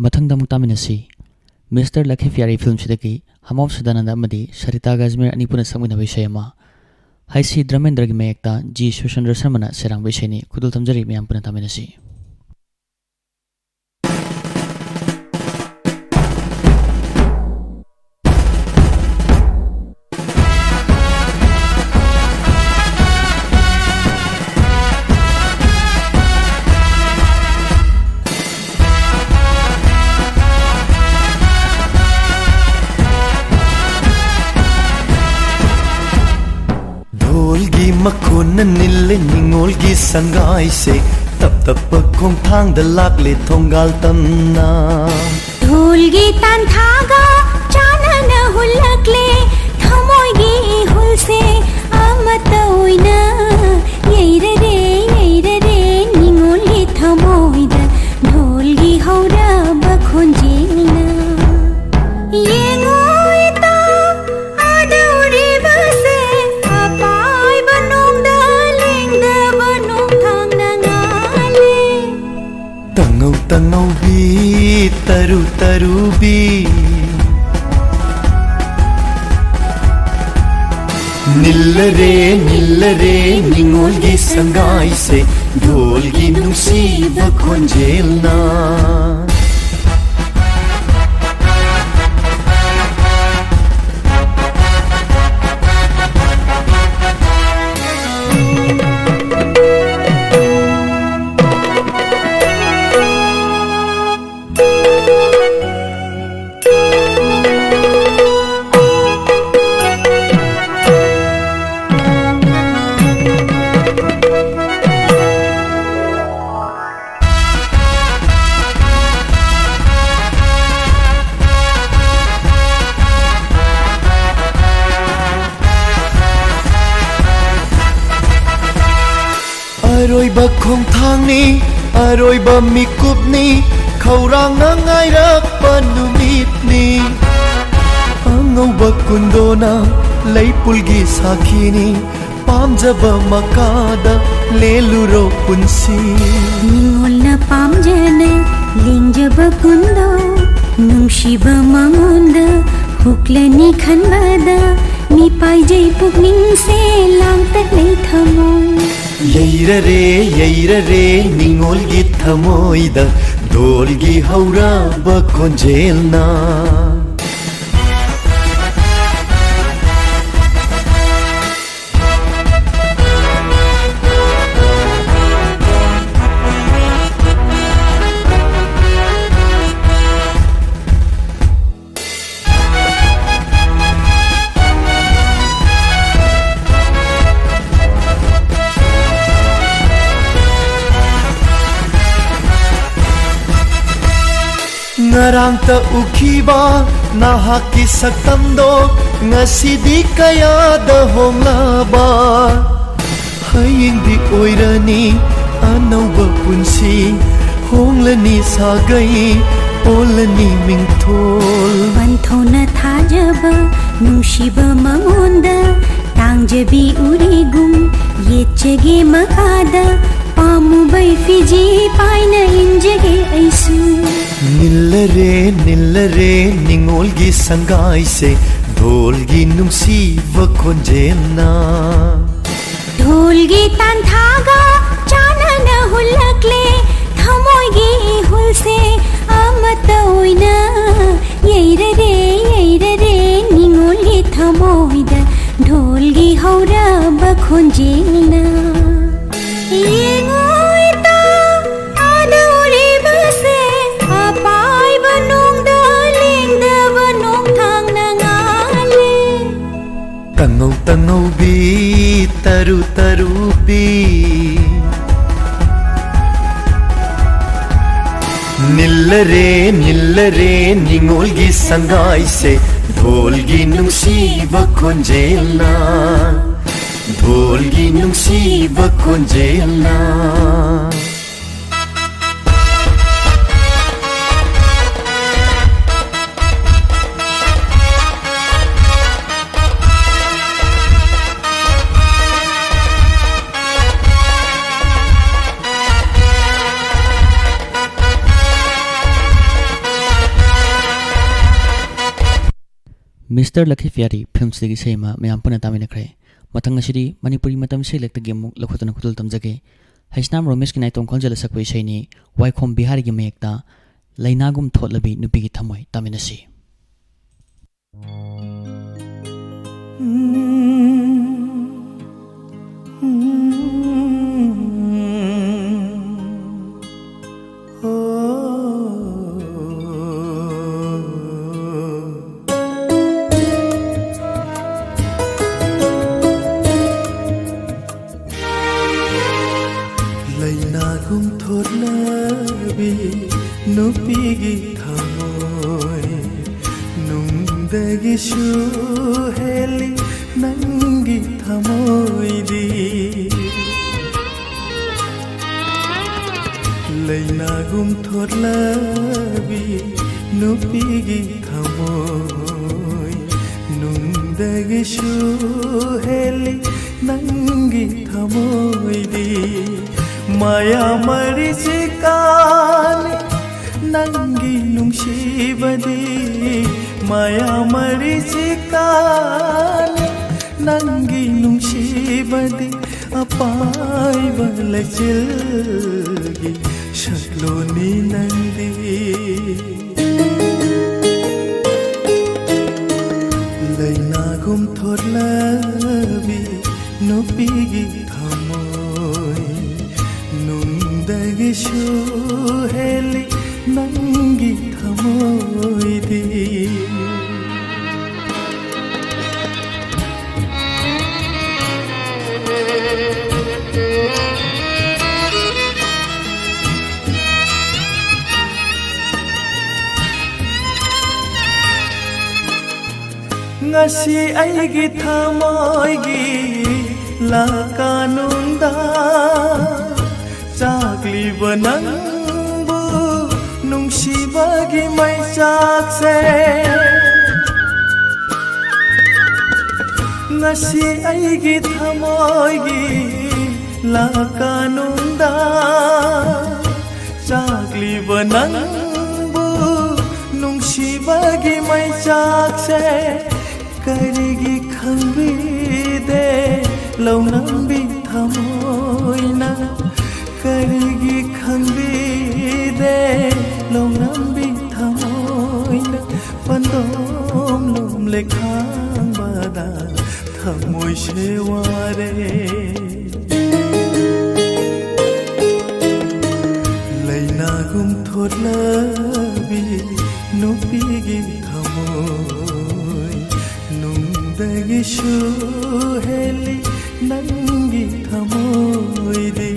ꯃꯊꯪꯗ ꯑꯃꯨꯛ ꯇꯥꯃꯤꯟꯅꯁꯤ꯫ ꯃꯤꯁꯇꯔ ꯂꯈꯤ ꯐꯤꯌꯥꯔꯤ ꯐꯤꯂꯝꯁꯤꯗꯒꯤ ꯍꯃꯥꯎ ꯁꯗꯥꯅꯟꯗ ꯑꯃꯗꯤ ꯁꯔꯤꯇꯥ ꯒꯥꯖꯃꯤꯔ ꯑꯅꯤ ꯄꯨꯟꯅ ꯁꯛꯃꯤꯟꯅꯕ ꯏꯁꯩ ꯑꯃ꯫ ꯍꯩꯁꯤ ꯙꯔꯃꯦꯟꯗ꯭ꯔꯒꯤ ꯃꯌꯦꯛꯇ ꯖꯤ ꯁꯨꯔꯆꯟꯗ꯭ꯔ ꯁꯔꯃꯅ ꯁꯩꯔꯥꯡꯕ ꯏꯁꯩꯅꯤ꯫ ꯈꯨꯗꯣꯜ ꯊꯝꯖꯔꯤ, ꯃꯌꯥꯝ ꯄꯨꯟꯅ ꯇꯥꯃꯤꯟꯅꯁꯤ꯫ ꯙꯣꯜꯒꯤ ꯃꯈꯣꯟꯅ ꯅꯤꯜꯂꯦ ꯅꯤꯡꯉꯣꯜꯒꯤ ꯁꯪꯒꯥꯏꯁꯦ, ꯇꯞ ꯇꯞꯄ ꯈꯣꯡꯊꯥꯡꯗ ꯂꯥꯛꯂꯦ ꯊꯣꯡꯒꯥꯜ ꯇꯝꯅ꯫ ꯙꯣꯜꯒꯤ ꯇꯥꯟꯊꯥꯒ ꯆꯥꯟꯅꯅ ꯍꯨꯜꯂꯛꯂꯦ ꯊꯃꯣꯏꯒꯤ ꯏꯍꯨꯜꯁꯦ, ꯑꯃꯠꯇ ꯑꯣꯏꯅ ꯌꯩꯔꯔꯦ, ꯌꯩꯔꯔꯦ ꯅꯤꯡꯉꯣꯜꯒꯤ ꯊꯃꯣꯏꯗ ꯙꯣꯜꯒꯤ ꯍꯧꯔꯕ ꯈꯣꯟꯖꯦꯜꯅ꯫ ꯌꯦꯡꯉꯣ ꯏꯇꯥꯎ, ꯑꯥꯗ ꯎꯔꯤꯕꯁꯦ ꯑꯄꯥꯏꯕ ꯅꯣꯡꯗ ꯂꯦꯡꯗꯕ ꯅꯣꯡꯊꯥꯡꯅ ꯉꯥꯜꯂꯦ꯫ ꯇꯉꯧ ꯇꯉꯧꯕꯤ, ꯇꯔꯨ ꯇꯔꯨꯕꯤ꯫ ꯅꯤꯜꯂꯔꯦ, ꯅꯤꯜꯂꯔꯦ ꯅꯤꯡꯉꯣꯜꯒꯤ ꯁꯪꯒꯥꯏꯁꯦ, ꯙꯣꯜꯒꯤ ꯅꯨꯡꯁꯤꯕ ꯈꯣꯟꯖꯦꯜꯅ꯫ ꯑꯔꯣꯏꯕ ꯈꯣꯡꯊꯥꯡꯅꯤ, ꯑꯔꯣꯏꯕ ꯃꯤꯀꯨꯞꯅꯤ, ꯈꯧꯔꯥꯡꯅ ꯉꯥꯏꯔꯛꯄ ꯅꯨꯃꯤꯠꯅꯤ꯫ ꯑꯉꯧꯕ ꯀꯨꯟꯗꯣꯅ ꯂꯩꯄꯨꯜꯒꯤ ꯁꯥꯈꯤꯅꯤ, ꯄꯥꯝꯖꯕ ꯃꯀꯥꯗ ꯂꯦꯜꯂꯨꯔꯣ ꯄꯨꯟꯁꯤ꯫ ꯅꯤꯡꯉꯣꯜꯅ ꯄꯥꯝꯖꯅ ꯂꯦꯡꯖ ꯕ ꯀꯨꯟꯗꯣ ꯅꯨꯡꯁꯤꯕ ꯃꯉꯣꯟꯗ ꯍꯨꯛꯂꯅꯤ ꯈꯟꯕꯗ ꯃꯤꯄꯥꯏꯖꯩ ꯄꯨꯛꯅꯤꯡꯁꯦ ꯂꯥꯡꯇꯛꯅꯩ ꯊꯃꯣꯏ꯫ ꯌꯩꯔꯔꯦ, ꯌꯩꯔꯔꯦ ꯅꯤꯉꯣꯜꯒꯤ ꯊꯃꯣꯏꯗ ꯙꯣꯜꯒꯤ ꯍꯧꯔꯕ ꯈꯣꯟꯖꯦꯜꯅ꯫ ꯉꯔꯥꯡꯇ ꯎꯈꯤꯕ ꯅꯍꯥꯛꯀꯤ ꯁꯛꯇꯝꯗꯣ ꯉꯁꯤꯗꯤ ꯀꯌꯥꯗ ꯍꯣꯡꯂꯕ꯫ ꯍꯌꯦꯡꯗꯤ ꯑꯣꯏꯔꯅꯤ ꯑꯅꯧꯕ ꯄꯨꯟꯁꯤ, ꯍꯣꯡꯂꯅꯤ ꯁꯥꯒꯩ, ꯑꯣꯜꯂꯅꯤ ꯃꯤꯡꯊꯣꯜ꯫ ꯄꯟꯊꯧꯅ ꯊꯥꯖꯕ ꯅꯨꯡꯁꯤꯕ ꯃꯉꯣꯟꯗ ꯇꯥꯡꯖꯕꯤ ꯎꯔꯤꯒꯨꯝ ꯌꯦꯠꯆꯒꯦ ꯃꯈꯥꯗ ꯄꯥꯝꯃꯨꯕꯩ ꯐꯤꯖꯤ ꯄꯥꯏꯅ ꯏꯟꯖꯒꯦ ꯑꯩꯁꯨ꯫ ꯅꯤꯜꯂꯔꯦ, ꯅꯤꯜꯂꯔꯦ ꯅꯤꯉꯣꯜꯒꯤ ꯁꯪꯒꯥꯏꯁꯦ ꯙꯣꯜꯒꯤ ꯅꯨꯡꯁꯤꯕ ꯈꯣꯟꯖꯦꯜꯅ꯫ ꯙꯣꯜꯒꯤ ꯇꯥꯟꯊꯥꯒ ꯆꯥꯟꯅꯅ ꯍꯨꯜꯂꯛꯂꯦ ꯊꯃꯣꯏꯒꯤ ꯏꯍꯨꯜꯁꯦ ꯑꯃꯠꯇ ꯑꯣꯏꯅ꯫ ꯌꯩꯔꯔꯦ, ꯌꯩꯔꯔꯦ ꯅꯤꯉꯣꯜꯒꯤ ꯊꯃꯣꯏꯗ ꯙꯣꯜꯒꯤ ꯍꯧꯔꯕ ꯈꯣꯟꯖꯦꯜꯅ꯫ ꯌꯦꯡꯉꯣ ꯏꯇꯥꯎ, ꯑꯥꯗ ꯎꯔꯤꯕꯁꯦ ꯑꯄꯥꯏꯕ ꯅꯣꯡꯗ ꯂꯦꯡꯗꯕ ꯅꯣꯡꯊꯥꯡꯅ ꯉꯥꯜꯂꯦ꯫ ꯇꯉꯧ ꯇꯉꯧꯕꯤ ꯇꯔꯨ ꯇꯔꯨꯕꯤ꯫ ꯅꯤꯜꯂꯔꯦ, ꯅꯤꯜꯂꯔꯦ ꯅꯤꯉꯣꯜꯒꯤ ꯁꯪꯒꯥꯏꯁꯦ ꯙꯣꯜꯒꯤ ꯅꯨꯡꯁꯤꯕ ꯈꯣꯟꯖꯦꯜꯅ, ꯙꯣꯜꯒꯤ ꯅꯨꯡꯁꯤꯕ ꯈꯣꯟꯖꯦꯜꯅ꯫ ꯃꯤꯁꯇꯔ ꯂꯛꯈꯤ ꯐꯤꯌꯥꯔꯤ ꯐꯤꯜꯝꯁꯤꯗꯒꯤ ꯏꯁꯩ ꯑꯃ ꯃꯌꯥꯝ ꯄꯨꯟꯅ ꯇꯥꯃꯤꯟꯅꯈ꯭ꯔꯦ꯫ ꯃꯊꯪ ꯑꯁꯤꯗꯤ ꯃꯅꯤꯄꯨꯔꯤ ꯃꯇꯝ ꯏꯁꯩ ꯂꯦꯛꯇꯒꯤ ꯑꯃꯨꯛ ꯂꯧꯈꯠꯇꯨꯅ ꯈꯨꯗꯣꯜ ꯇꯝꯖꯒꯦ꯫ ꯍꯩꯁꯅꯥꯝ ꯔꯣꯃꯦꯁꯀꯤ ꯅꯥꯏꯇꯣꯝ ꯈꯣꯟꯖꯦꯜꯗ ꯁꯛꯄ ꯏꯁꯩꯅꯤ, ꯋꯥꯏꯈꯣꯝ ꯕꯤꯍꯥꯔꯤꯒꯤ ꯃꯌꯦꯛꯇ "ꯂꯩꯅꯥꯒꯨꯝ ꯊꯣꯠꯂꯕꯤ ꯅꯨꯄꯤꯒꯤ ꯊꯃꯣꯏ" ꯇꯥꯃꯤꯟꯅꯁꯤ꯫ ꯂꯩꯅꯥꯒꯨꯝ ꯊꯣꯠꯂꯕꯤ ꯅꯨꯄꯤꯒꯤ ꯊꯃꯣꯏ, ꯅꯨꯡꯗꯒꯤꯁꯨ ꯍꯦꯜꯂꯤ ꯅꯪꯒꯤ ꯊꯃꯣꯏꯗꯤ꯫ ꯂꯩꯅꯥꯒꯨꯝ ꯊꯣꯠꯂꯕꯤ ꯅꯨꯄꯤꯒꯤ ꯊꯃꯣꯏ, ꯅꯨꯡꯗꯒꯤꯁꯨ ꯍꯦꯜꯂꯤ ꯅꯪꯒꯤ ꯊꯃꯣꯏꯗꯤ꯫ ꯃꯌꯥꯃꯔꯤ ꯆꯤꯀꯥꯅꯤ ꯅꯪꯒꯤ ꯅꯨꯡꯁꯤꯕꯗꯤ, ꯃꯌꯥꯃꯔꯤ ꯆꯤꯀꯥꯅꯤ ꯅꯪꯒꯤ ꯅꯨꯡꯁꯤꯕꯗꯤ꯫ ꯑꯄꯥꯏꯕ ꯂꯩꯆꯤꯜꯒꯤ ꯁꯛꯂꯣꯟꯅꯤ ꯅꯪꯗꯤ꯫ ꯂꯩꯅꯥꯒꯨꯝ ꯊꯣꯠꯂꯕꯤ ꯅꯨꯄꯤꯒꯤ ꯊꯃꯣꯏ, ꯅꯨꯡꯗꯒꯤꯁꯨ ꯍꯦꯜꯂꯤ ꯅꯪꯒꯤ ꯊꯃꯣꯏꯗꯤ꯫ ꯉꯁꯤ ꯑꯩꯒꯤ ꯊꯃꯣꯏꯒꯤ ꯂꯥꯀꯥꯅꯨꯡꯗ ꯆꯥꯛꯂꯤꯕ ꯅꯪꯕꯨ ꯅꯨꯡꯁꯤꯕꯒꯤ ꯃꯩꯆꯥꯛꯁꯦ꯫ ꯉꯁꯤ ꯑꯩꯒꯤ ꯊꯃꯣꯏꯒꯤ ꯂꯥꯀꯥꯅꯨꯡꯗ ꯆꯥꯛꯂꯤꯕ ꯅꯪꯕꯨ ꯅꯨꯡꯁꯤ ꯅꯨꯡꯁꯤꯕꯒꯤ ꯃꯩꯆꯥꯛꯁꯦ ꯀꯔꯤꯒꯤ ꯈꯪꯕꯤꯗꯦ ꯂꯧꯅꯝꯕꯤ ꯊꯃꯣꯏꯅ? ꯀꯔꯤꯒꯤ ꯈꯪꯕꯤꯗꯦ ꯂꯧꯅꯝꯕꯤ ꯊꯃꯣꯏꯅ? ꯄꯟꯗꯣꯝ ꯂꯨꯝꯂꯦ ꯈꯥꯡꯕꯗ ꯊꯃꯣꯏꯁꯦ ꯋꯥꯔꯦ꯫ ꯂꯩꯅꯥꯒꯨꯝ ꯊꯣꯠꯂꯕꯤ ꯅꯨꯄꯤꯒꯤ ꯊꯃꯣꯏ, ꯅꯨꯡꯗꯒꯤꯁꯨ ꯍꯦꯜꯂꯤ ꯅꯪꯒꯤ ꯊꯃꯣꯏꯗꯤ꯫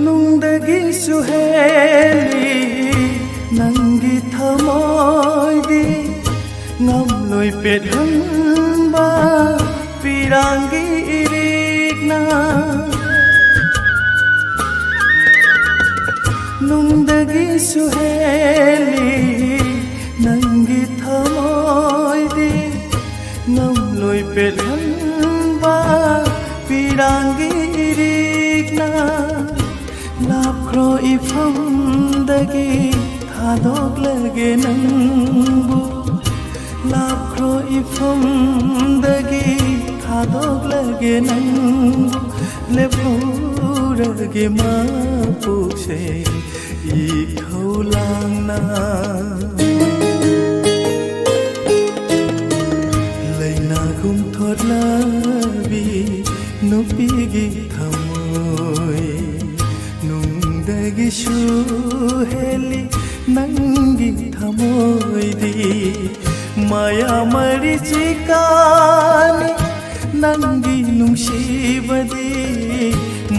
ꯅꯨꯡꯗꯒꯤꯁꯨ ꯍꯦꯜꯂꯤ ꯅꯪꯒꯤ ꯊꯃꯣꯏꯗꯤ, ꯉꯝꯂꯣꯏ ꯄꯦꯠꯍꯟꯕ ꯄꯤꯔꯥꯡꯒꯤ ꯏꯔꯤꯛꯅ꯫ ꯅꯨꯡꯗꯒꯤꯁꯨ ꯍꯦꯜꯂꯤ ꯅꯪꯒꯤ ꯊꯃꯣꯏꯗꯤ, ꯉꯝꯂꯣꯏ ꯄꯦꯠꯍꯟꯕ ꯄꯤꯔꯥꯡꯒꯤ ꯏꯔꯤꯛꯅ꯫ ꯂꯥꯞꯈ꯭ꯔꯣ ꯏꯐꯝꯗꯒꯤ ꯊꯥꯗꯣꯛꯂꯒꯦ ꯅꯪꯕꯨ, ꯂꯥꯞꯈ꯭ꯔꯣ ꯏꯐꯝꯗꯒꯤ ꯊꯥꯗꯣꯛꯂꯒꯦ ꯅꯪꯕꯨ, ꯂꯦꯞꯍꯧꯔꯒꯦ ꯃꯄꯣꯛꯁꯦ ꯏꯈꯧ ꯂꯥꯡꯅ꯫ ꯂꯩꯅꯥꯒꯨꯝ ꯊꯣꯠꯂꯕꯤ ꯅꯨꯄꯤꯒꯤ ꯊꯃꯣꯏ, ꯅꯨꯡꯗꯒꯤꯁꯨ ꯍꯦꯜꯂꯤ ꯅꯪꯒꯤ ꯊꯃꯣꯏꯗꯤ꯫ ꯃꯌꯥ ꯃꯔꯤꯆꯤꯀꯥꯅꯤ ꯅꯪꯒꯤ ꯅꯨꯡꯁꯤꯕꯗꯤ,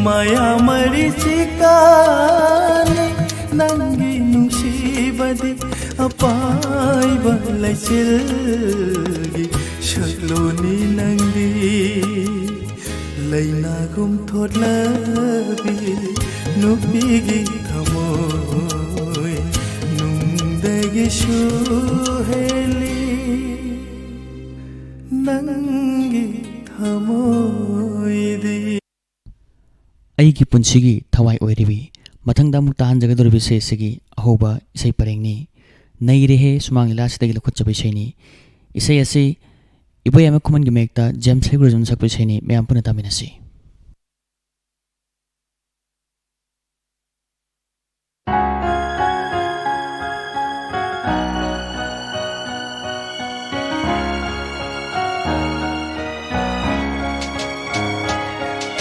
ꯃꯌꯥ ꯃꯔꯤꯆꯤꯀꯥꯅꯤ ꯅꯪꯒꯤ ꯅꯨꯡꯁꯤꯕꯗꯤ꯫ ꯑꯄꯥꯏꯕ ꯂꯩꯆꯤꯜꯒꯤ ꯁꯛꯂꯣꯟꯅꯤ ꯅꯪꯗꯤ꯫ ꯂꯩꯅꯥꯒꯨꯝ ꯊꯣꯠꯂꯕꯤ ꯅꯨꯄꯤꯒꯤ ꯊꯃꯣꯏ, ꯅꯨꯡꯗ ꯑꯩꯒꯤꯁꯨ ꯍꯦꯜꯂꯤ ꯅꯪꯒꯤ ꯊꯃꯣꯏꯗꯤ꯫ ꯑꯩꯒꯤ ꯄꯨꯟꯁꯤꯒꯤ ꯊꯋꯥꯏ ꯑꯣꯏꯔꯤꯕꯤ꯫ ꯃꯊꯪꯗ ꯑꯃꯨꯛ ꯇꯥꯍꯟꯖꯒꯗꯧꯔꯤꯕ ꯏꯁꯩ ꯑꯁꯤꯒꯤ ꯑꯍꯧꯕ ꯏꯁꯩ ꯄꯔꯦꯡꯅꯤ꯫ ꯅꯩꯔꯦꯍꯦ ꯁꯨꯃꯥꯡ ꯂꯤꯂꯥꯁꯤꯗꯒꯤ ꯂꯧꯈꯠꯆꯕ ꯏꯁꯩꯅꯤ꯫ ꯏꯁꯩ ꯑꯁꯤ ꯏꯕꯣꯌꯥꯏꯃ ꯈꯨꯃꯟꯒꯤ ꯃꯌꯦꯛꯇ ꯖꯦꯝꯁ ꯍꯦꯒ꯭ꯔꯨꯖꯝꯅ ꯁꯛꯄ ꯏꯁꯩꯅꯤ꯫ ꯃꯌꯥꯝ ꯄꯨꯟꯅ ꯇꯥꯃꯤꯟꯅꯁꯤ꯫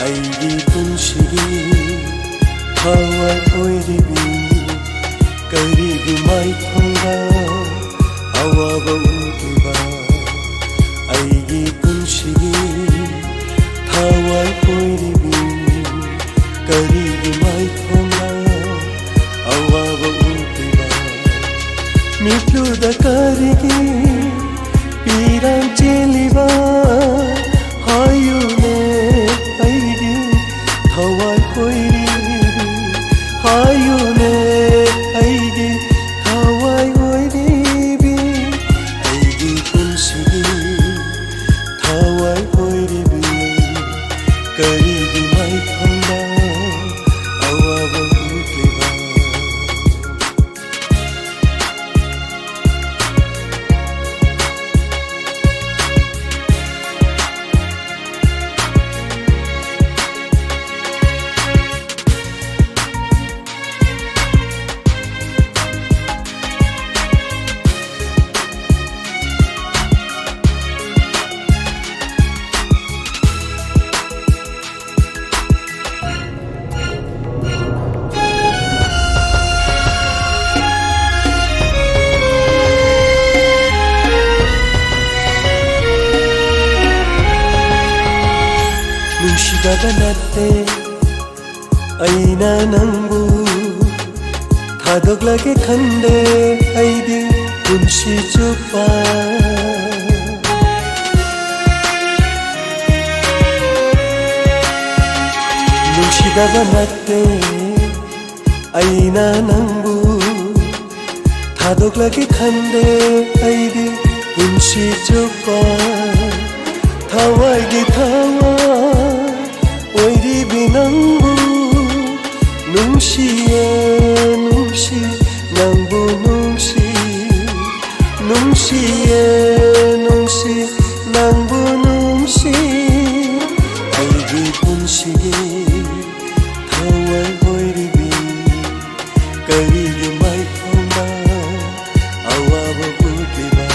ꯑꯩꯒꯤ ꯄꯨꯟꯁꯤꯒꯤ ꯊꯋꯥꯏ ꯑꯣꯏꯔꯤꯕꯤ, ꯀꯔꯤꯒꯤ ꯃꯥꯏꯊꯣꯡꯗ ꯑꯋꯥꯕ ꯎꯠꯂꯤꯕ? ꯑꯩꯒꯤ ꯄꯨꯟꯁꯤꯒꯤ ꯊꯋꯥꯏ ꯑꯣꯏꯔꯤꯕꯤ, ꯀꯔꯤꯒꯤ ꯃꯥꯏꯊꯣꯡꯗ ꯑꯋꯥꯕ ꯎꯠꯂꯤꯕ? ꯃꯤꯠꯂꯨꯗ ꯀꯔꯤꯒꯤ ꯄꯤꯔꯥꯡ ꯆꯦꯜꯂꯤꯕ? ꯍꯥꯏꯌꯨꯅꯦ ꯑꯩꯒꯤ ꯊꯋꯥꯏ ꯑꯣꯏꯔꯤꯕꯤ, ꯍꯥꯏꯌꯨꯅꯦ ꯑꯩꯒꯤ ꯊꯋꯥꯏ ꯑꯣꯏꯔꯤꯕꯤ, ꯑꯩꯒꯤ ꯄꯨꯟꯁꯤꯒꯤ ꯊꯋꯥꯏ ꯑꯣꯏꯔꯤꯕꯤ, ꯀꯔꯤꯒꯤ ꯃꯥꯏꯊꯣꯡꯗ ꯑꯋꯥꯕ ꯎꯠꯂꯤꯕ? ꯅꯨꯡꯁꯤꯗꯕ ꯅꯠꯇꯦ ꯑꯩꯅ ꯅꯪꯕꯨ, ꯊꯥꯗꯣꯛꯂꯒꯦ ꯈꯟꯗꯦ ꯑꯩꯗꯤ ꯄꯨꯟꯁꯤ ꯆꯨꯞꯄ꯫ ꯅꯨꯡꯁꯤꯗꯕ ꯅꯠꯇꯦ ꯑꯩꯅ ꯅꯪꯕꯨ, ꯊꯥꯗꯣꯛꯂꯒꯦ ꯈꯟꯗꯦ ꯑꯩꯗꯤ ꯄꯨꯟꯁꯤ ꯆꯨꯞꯄ꯫ ꯊꯋꯥꯏꯒꯤ ꯊꯋꯥꯏ ꯑꯣꯏꯔꯤꯕꯤ ꯅꯪꯕꯨ ꯅꯨꯡꯁꯤꯌꯦ, ꯅꯨꯡꯁꯤ, ꯅꯪꯕꯨ ꯅꯨꯡꯁꯤ, ꯅꯨꯡꯁꯤꯌꯦ, ꯅꯨꯡꯁꯤ, ꯅꯪꯕꯨ ꯅꯨꯡꯁꯤ꯫ ꯑꯩꯒꯤ ꯄꯨꯟꯁꯤꯒꯤ ꯊꯋꯥꯏ ꯑꯣꯏꯔꯤꯕꯤ, ꯀꯔꯤꯒꯤ ꯃꯥꯏꯊꯣꯡꯗ ꯑꯋꯥꯕ ꯎꯠꯂꯤꯕ?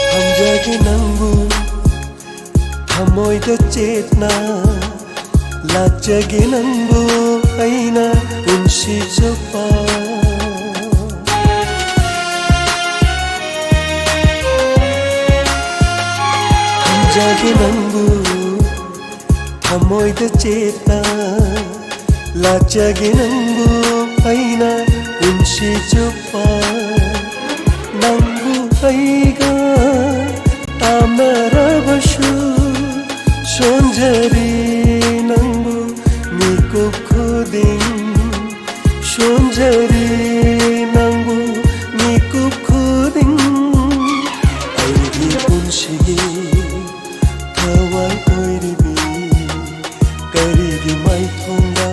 ꯊꯝꯖꯒꯦ ꯅꯪꯕꯨ ꯊꯃꯣꯏꯗ ꯆꯦꯠꯅ, ꯂꯥꯠꯆꯒꯦ ꯅꯪꯕꯨ ꯑꯩꯅ ꯄꯨꯟꯁꯤ ꯆꯨꯞꯄ꯫ ꯊꯝꯖꯒꯦ ꯅꯪꯕꯨ ꯊꯃꯣꯏꯗ ꯆꯦꯠꯅ, ꯂꯥꯠꯆꯒꯦ ꯅꯪꯕꯨ ꯑꯩꯅ ꯄꯨꯟꯁꯤ ꯆꯨꯞꯄ꯫ ꯅꯪꯕꯨ ꯑꯩꯒ ꯇꯥꯝꯅꯔꯕꯁꯨ, ꯁꯣꯟꯖꯔꯤ ꯅꯪꯕꯨ ꯃꯤꯀꯨꯞ ꯈꯨꯗꯤꯡ, ꯁꯣꯟꯖꯔꯤ ꯅꯪꯕꯨ ꯃꯤꯀꯨꯞ ꯈꯨꯗꯤꯡ꯫ ꯑꯩꯒꯤ ꯄꯨꯟꯁꯤꯒꯤ ꯊꯋꯥꯏ ꯑꯣꯏꯔꯤꯕꯤ, ꯀꯔꯤꯒꯤ ꯃꯥꯏꯊꯣꯡꯗ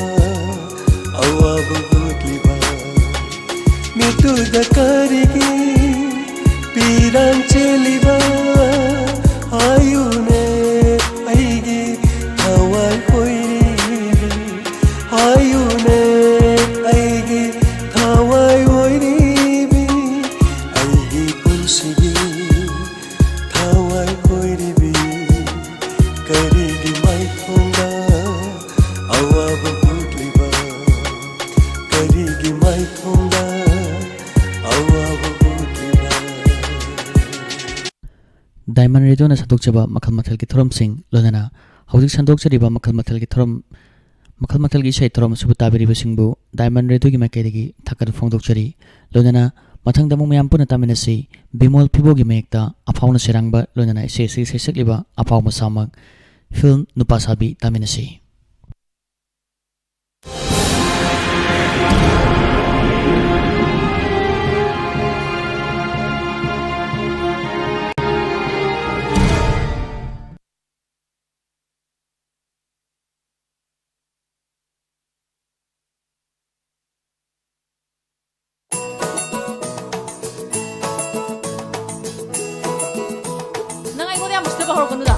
ꯑꯋꯥꯕ ꯎꯠꯂꯤꯕ? ꯃꯤꯠꯇꯨꯗ ꯀꯔꯤꯒꯤ ꯄꯤꯔꯥꯡ ꯆꯦꯜꯂꯤꯕ? ꯍꯥꯏꯌꯨꯅꯦ ꯑꯩꯒꯤ ꯊꯋꯥꯏ ꯑꯣꯏꯔꯤꯕꯤ, ꯍꯥꯏꯌꯨꯅꯦ ꯑꯩꯒꯤ ꯊꯋꯥꯏ ꯑꯣꯏꯔꯤꯕꯤ, ꯑꯩꯒꯤ ꯄꯨꯟꯁꯤꯒꯤ ꯊꯋꯥꯏ ꯑꯣꯏꯔꯤꯕꯤ, ꯀꯔꯤꯒꯤ ꯃꯥꯏꯊꯣꯡꯗ ꯑꯋꯥꯕ ꯎꯠꯂꯤꯕ? ꯀꯔꯤꯒꯤ ꯃꯥꯏꯊꯣꯡꯗ ꯑꯋꯥꯕ ꯎꯠꯂꯤꯕ? Diamond Radioꯅ ꯁꯟꯗꯣꯛꯆꯕ ꯃꯈꯜ ꯃꯊꯦꯜꯒꯤ ꯊꯧꯔꯝꯁꯤꯡ, ꯂꯣꯏꯅꯅ ꯍꯧꯖꯤꯛ ꯁꯟꯗꯣꯛꯆꯔꯤꯕ ꯃꯈꯜ ꯃꯊꯦꯜꯒꯤ ꯊꯧꯔꯝ, ꯃꯈꯜ ꯃꯊꯦꯜꯒꯤ ꯏꯁꯩ ꯊꯧꯔꯝ ꯑꯁꯤꯕꯨ ꯇꯥꯕꯤꯔꯤꯕꯁꯤꯡꯕꯨ Diamond Radioꯒꯤ ꯃꯥꯏꯀꯩꯗꯒꯤ ꯊꯥꯒꯠꯄ ꯐꯣꯡꯗꯣꯛꯆꯔꯤ꯫ ꯂꯣꯏꯅꯅ ꯃꯊꯪꯗ ꯑꯃꯨꯛ ꯃꯌꯥꯝ ꯄꯨꯟꯅ ꯇꯥꯃꯤꯟꯅꯁꯤ꯫ ꯕꯤꯃꯣꯜ ꯐꯤꯕꯣꯒꯤ ꯃꯌꯦꯛꯇ ꯑꯐꯥꯎꯅ ꯁꯩꯔꯥꯡꯕ, ꯂꯣꯏꯅꯅ ꯏꯁꯩ ꯑꯁꯤꯒꯤ ꯏꯁꯩ ꯁꯛꯂꯤꯕ ꯑꯐꯥꯎ ꯃꯁꯥꯃꯛ, ꯐꯤꯜꯝ ꯅꯨꯄꯥ ꯁꯥꯕꯤ, ꯇꯥꯃꯤꯟꯅꯁꯤ꯫ ꯅꯪ ꯑꯩꯉꯣꯟꯗ ꯌꯥꯝ ꯎꯁꯤꯠꯇꯕ ꯍꯧꯔꯛꯀꯅꯨꯗ꯫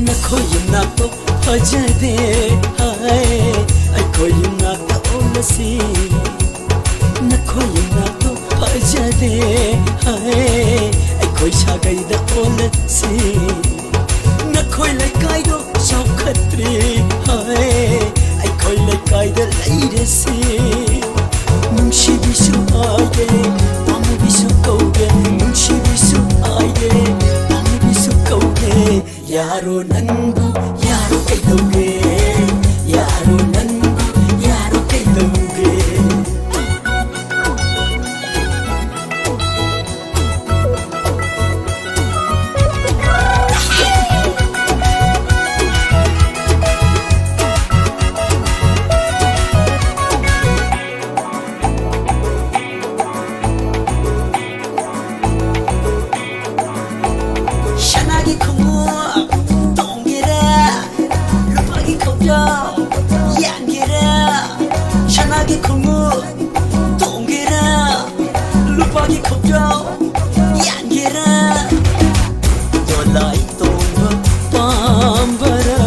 ꯅꯈꯣꯏ ꯌꯨꯝꯅꯥꯛꯇꯣ ꯐꯖꯗꯦ ꯍꯥꯏ, ꯑꯩꯈꯣꯏ ꯌꯨꯝꯅꯥꯛꯇ ꯑꯣꯜꯂꯁꯤ꯫ ꯅꯈꯣꯏ ꯌꯨꯝꯅꯥꯛꯇꯣ ꯐꯖꯗꯦ ꯍꯥꯏ, ꯑꯩꯈꯣꯏ ꯁꯥꯒꯩꯗ ꯑꯣꯜꯂꯁꯤ꯫ ꯅꯈꯣꯏ ꯂꯩꯀꯥꯏꯗꯣ ꯆꯥꯎꯈꯠꯇ꯭ꯔꯤ ꯍꯥꯏ, ꯑꯩꯈꯣꯏ ꯂꯩꯀꯥꯏꯗ ꯂꯩꯔꯁꯤ꯫ ꯅꯨꯡꯁꯤꯕꯤꯁꯨ ꯍꯥꯏꯒꯦ, ꯄꯥꯝꯕꯤꯁꯨ ꯀꯧꯒꯦ, ꯅꯨꯡꯁꯤꯕꯤꯁꯨ ꯍꯥꯏꯒꯦ, ꯄꯥꯝꯕꯤꯁꯨ ꯀꯧꯒꯦ꯫ ꯌꯥꯔꯣ ꯅꯪꯕꯨ, ꯌꯥꯔꯣ ꯀꯩꯗꯧꯒꯦ? ꯌꯥꯔꯣ ꯅꯪꯕꯨ, ꯌꯥꯔꯣ ꯀꯩꯗꯧꯒꯦ? ꯁꯅꯥꯒꯤ ꯈꯣꯡꯎꯞ ꯇꯣꯡꯒꯦꯔꯥ, ꯂꯨꯄꯥꯒꯤ ꯈꯣꯡꯒ꯭ꯔꯥꯎ ꯌꯥꯟꯒꯦꯔꯥ? ꯁꯅꯥꯒꯤ ꯈꯣꯡꯎꯞ ꯇꯣꯡꯒꯦꯔꯥ, ꯂꯨꯄꯥꯒꯤ ꯈꯣꯡꯒ꯭ꯔꯥꯎ ꯌꯥꯟꯒꯦꯔꯥ? ꯗꯣꯂꯥꯏ ꯇꯣꯡꯕ ꯄꯥꯝꯕꯔꯥ,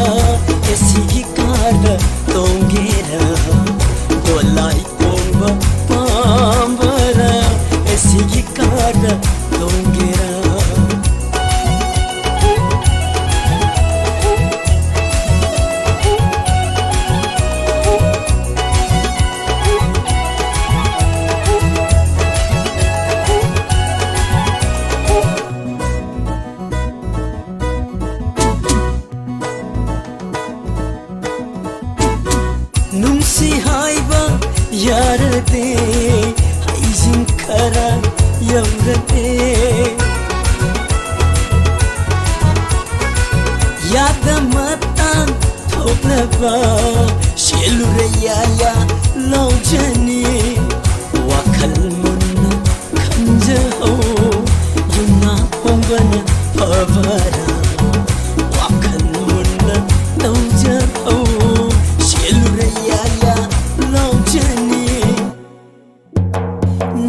ꯑꯦꯁꯤꯒꯤ ꯀꯥꯔꯗ ꯇꯣꯡꯒꯦꯔꯥ? ꯗꯣꯂꯥꯏ ꯇꯣꯡꯕ ꯄꯥꯝꯕꯔꯥ, ꯑꯦꯁꯤꯒꯤ ꯀꯥꯔꯗ ꯁꯦꯜꯂꯨꯔꯦ ꯌꯥꯌꯥ ꯂꯥꯎꯖꯅꯤ꯫ ꯋꯥꯈꯜ ꯃꯨꯟꯅ ꯈꯟꯖꯍꯧ꯫ ꯌꯨꯝꯅꯥꯛ ꯍꯣꯡꯕꯅ ꯐꯕꯔꯥ? ꯋꯥꯈꯜ ꯃꯨꯟꯅ ꯇꯧꯖꯍꯧ꯫ ꯁꯦꯜꯂꯨꯔꯦ ꯌꯥꯌꯥ ꯂꯥꯎꯖꯅꯤ꯫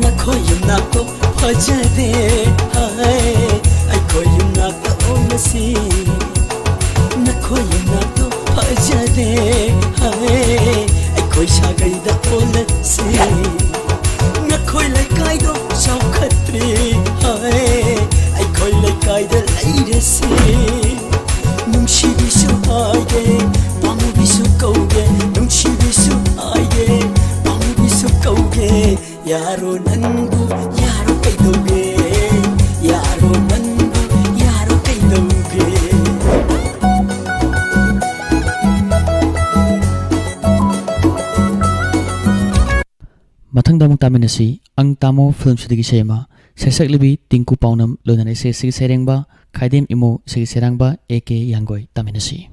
ꯅꯈꯣꯏ ꯌꯨꯝꯅꯥꯛꯇꯣ ꯐꯖꯔꯦ ꯍꯥꯏ꯫ ꯑꯩꯈꯣꯏ ꯌꯨꯝꯅꯥꯛꯇ ꯑꯣꯜꯂꯁꯤ꯫ ꯅꯈꯣꯏ ꯌꯨꯝꯅꯥꯛꯇꯣ ꯐꯖꯔꯦ ꯍꯥꯏ꯫ ꯑꯩꯈꯣꯏ ꯁꯥꯒꯩꯗ ꯑꯣꯜꯂꯁꯤ꯫ ꯅꯈꯣꯏ ꯂꯩꯀꯥꯏꯗꯣ ꯆꯥꯎꯈꯠꯇ꯭ꯔꯤ ꯍꯥꯏ꯫ ꯑꯩꯈꯣꯏ ꯂꯩꯀꯥꯏꯗ ꯂꯩꯔꯁꯤ꯫ ꯅꯨꯡꯁꯤꯕꯤꯁꯨ ꯍꯥꯏꯒꯦ, ꯄꯥꯝꯃꯨꯕꯤꯁꯨ ꯀꯧꯒꯦ꯫ ꯅꯨꯡꯁꯤꯕꯤꯁꯨ ꯍꯥꯏꯒꯦ, ꯄꯥꯝꯃꯨꯕꯤꯁꯨ ꯀꯧꯒꯦ꯫ ꯌꯥꯔꯣ ꯅꯪꯕꯨ ꯌꯥꯔꯣ ꯀꯩꯗꯧꯒꯦ? ꯌꯥꯔꯣ ꯅꯪꯕꯨ ꯌꯥꯔꯣ ꯀꯩꯗꯧꯒꯦ? ꯃꯊꯪꯗ ꯑꯃꯨꯛ ꯇꯥꯃꯤꯟꯅꯁꯤ꯫ ꯑꯪ ꯇꯥꯃꯣ ꯐꯤꯂꯝꯁꯤꯗꯒꯤ ꯏꯁꯩ ꯑꯃ, ꯁꯩꯁꯛꯂꯤꯕꯤ ꯇꯤꯡꯀꯨ ꯄꯥꯎꯅꯝ, ꯂꯣꯏꯅꯅ ꯏꯁꯩ ꯑꯁꯤꯒꯤ ꯁꯩꯔꯦꯡꯕ ꯈꯥꯏꯗꯦꯝ ꯏꯃꯣ, ꯏꯁꯩꯒꯤ ꯁꯩꯔꯥꯡꯕ ꯑꯦ ꯀꯦ ꯌꯥꯡꯒꯣꯏ꯫ ꯇꯥꯃꯤꯟꯅꯁꯤ꯫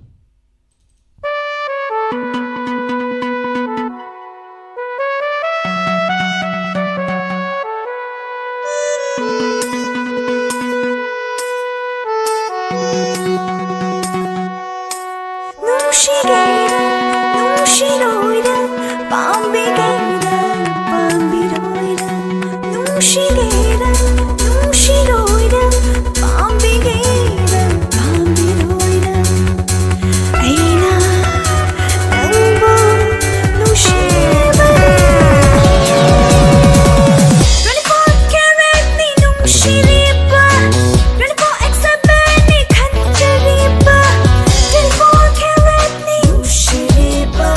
ꯅꯨꯡꯁꯤꯒꯦꯔꯥ, ꯅꯨꯡꯁꯤꯔꯣꯏꯔꯥ, ꯄꯥꯝꯕꯤꯒꯦꯔꯥ, ꯄꯥꯝꯕꯤꯔꯣꯏꯔꯥ, ꯅꯨꯡꯁꯤꯒꯦꯔꯥ, ꯅꯨꯡꯁꯤꯔꯣꯏꯔꯥ, ꯄꯥꯝꯕꯤꯒꯦꯔꯥ, ꯄꯥꯝꯕꯤꯔꯣꯏꯔꯥ, ꯑꯩꯅ ꯅꯪꯕꯨ ꯅꯨꯡꯁꯤꯕꯅꯦ꯫ Twenty-four carat ꯅꯤ ꯅꯨꯡꯁꯤꯔꯤꯕ, twenty-four X seven ꯅꯤ ꯈꯟꯖꯔꯤꯕ, twenty-four carat ꯅꯤ ꯅꯨꯡꯁꯤꯔꯤꯕ,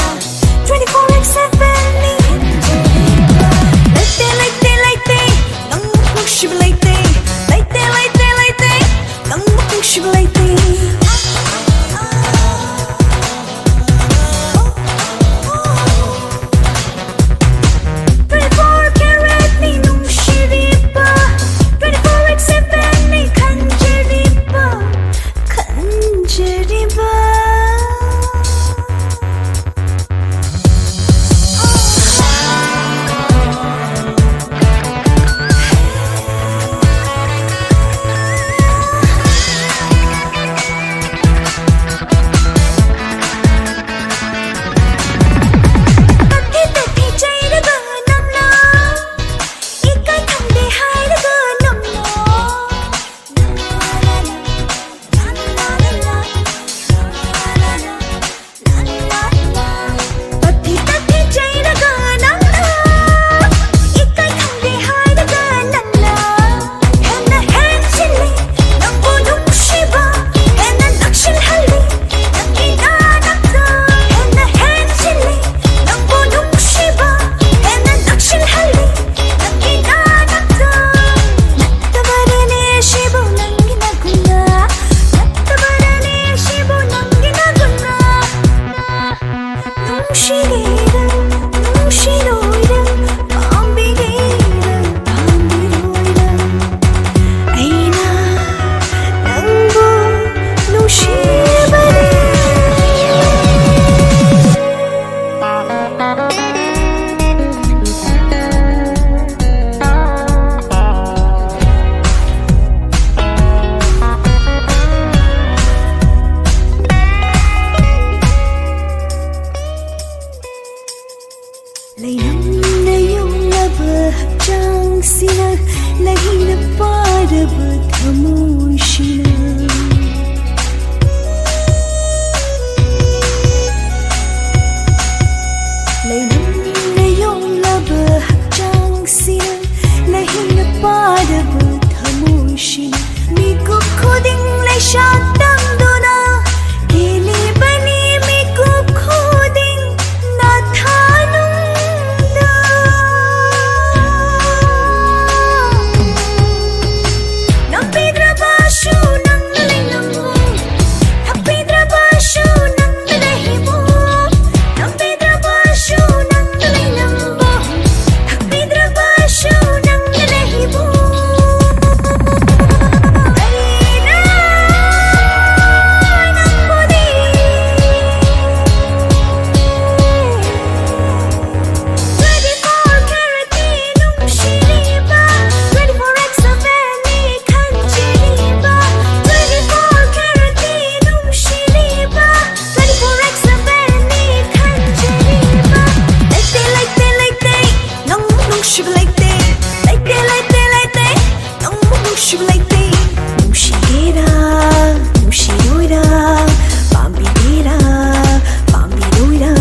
twenty-four X seven ꯅꯤ ꯈꯟꯖꯔꯤꯕ꯫ ꯂꯩꯇꯦ, ꯂꯩꯇꯦ, ꯂꯩꯇꯦ, ꯅꯪ ꯅꯨꯡꯁꯤꯕ ꯂꯩꯇꯦ꯫ ꯔꯕ ꯊꯃꯣꯏꯁꯤꯅ ꯂꯩꯅꯝꯅ ꯌꯣꯝꯂꯕ ꯍꯛꯆꯥꯡꯁꯤꯅ ꯂꯩꯍꯤꯡꯅ ꯄꯥꯗꯕ ꯊꯃꯣꯏꯁꯤꯅ ꯃꯤꯀꯨꯞ ꯈꯨꯗꯤꯡ ꯂꯩꯁꯥꯠ ꯇꯝꯗꯨꯅ ꯀꯦꯜꯂꯤꯕꯅꯤ ꯃꯤꯀꯨꯞ ꯈꯨꯗꯤꯡ ꯅꯥꯊꯥꯅꯨꯡꯗ꯫ ꯅꯝꯕꯤꯗ꯭ꯔꯕꯁꯨ ꯅꯪꯅ ꯂꯩꯅꯝꯃꯨ, ꯊꯛꯄꯤꯗ꯭ꯔꯕꯁꯨ ꯅꯪꯅ ꯂꯩꯍꯤꯕꯨ, ꯅꯝꯕꯤꯗ꯭ꯔꯕꯁꯨ ꯅꯪꯅ ꯂꯩꯅꯝꯃꯨ, ꯊꯛꯄꯤꯗ꯭ꯔꯕꯁꯨ ꯅꯪꯅ ꯂꯩꯍꯤꯕꯨ꯫ ꯑꯩꯅ ꯅꯪꯕꯨꯗꯤ twenty-four carat ꯅꯨꯡꯁꯤꯔꯤꯕ, twenty-four X seven ꯅꯤ ꯈꯟꯖꯔꯤꯕ, twenty-four carat ꯅꯨꯡꯁꯤꯔꯤꯕ, twenty-four X seven ꯅꯤ ꯈꯟꯖꯔꯤꯕ꯫ ꯂꯩꯇꯦ, ꯂꯩꯇꯦ, ꯂꯩꯇꯦ, ꯅꯪꯕꯨ ꯅꯨꯡꯁꯤꯕ ꯂꯩꯇꯦ꯫ ꯂꯩꯇꯦ, ꯂꯩꯇꯦ, ꯂꯩꯇꯦ, ꯅꯪꯕꯨ ꯅꯨꯡꯁꯤꯕ ꯂꯩꯇꯦ꯫ ꯅꯨꯡꯁꯤꯒꯦꯔꯥ, ꯅꯨꯡꯁꯤꯔꯣꯏꯔꯥ, ꯄꯥꯝꯕꯤꯒꯦꯔꯥ, ꯄꯥꯝꯕꯤꯔꯣꯏꯔꯥ꯫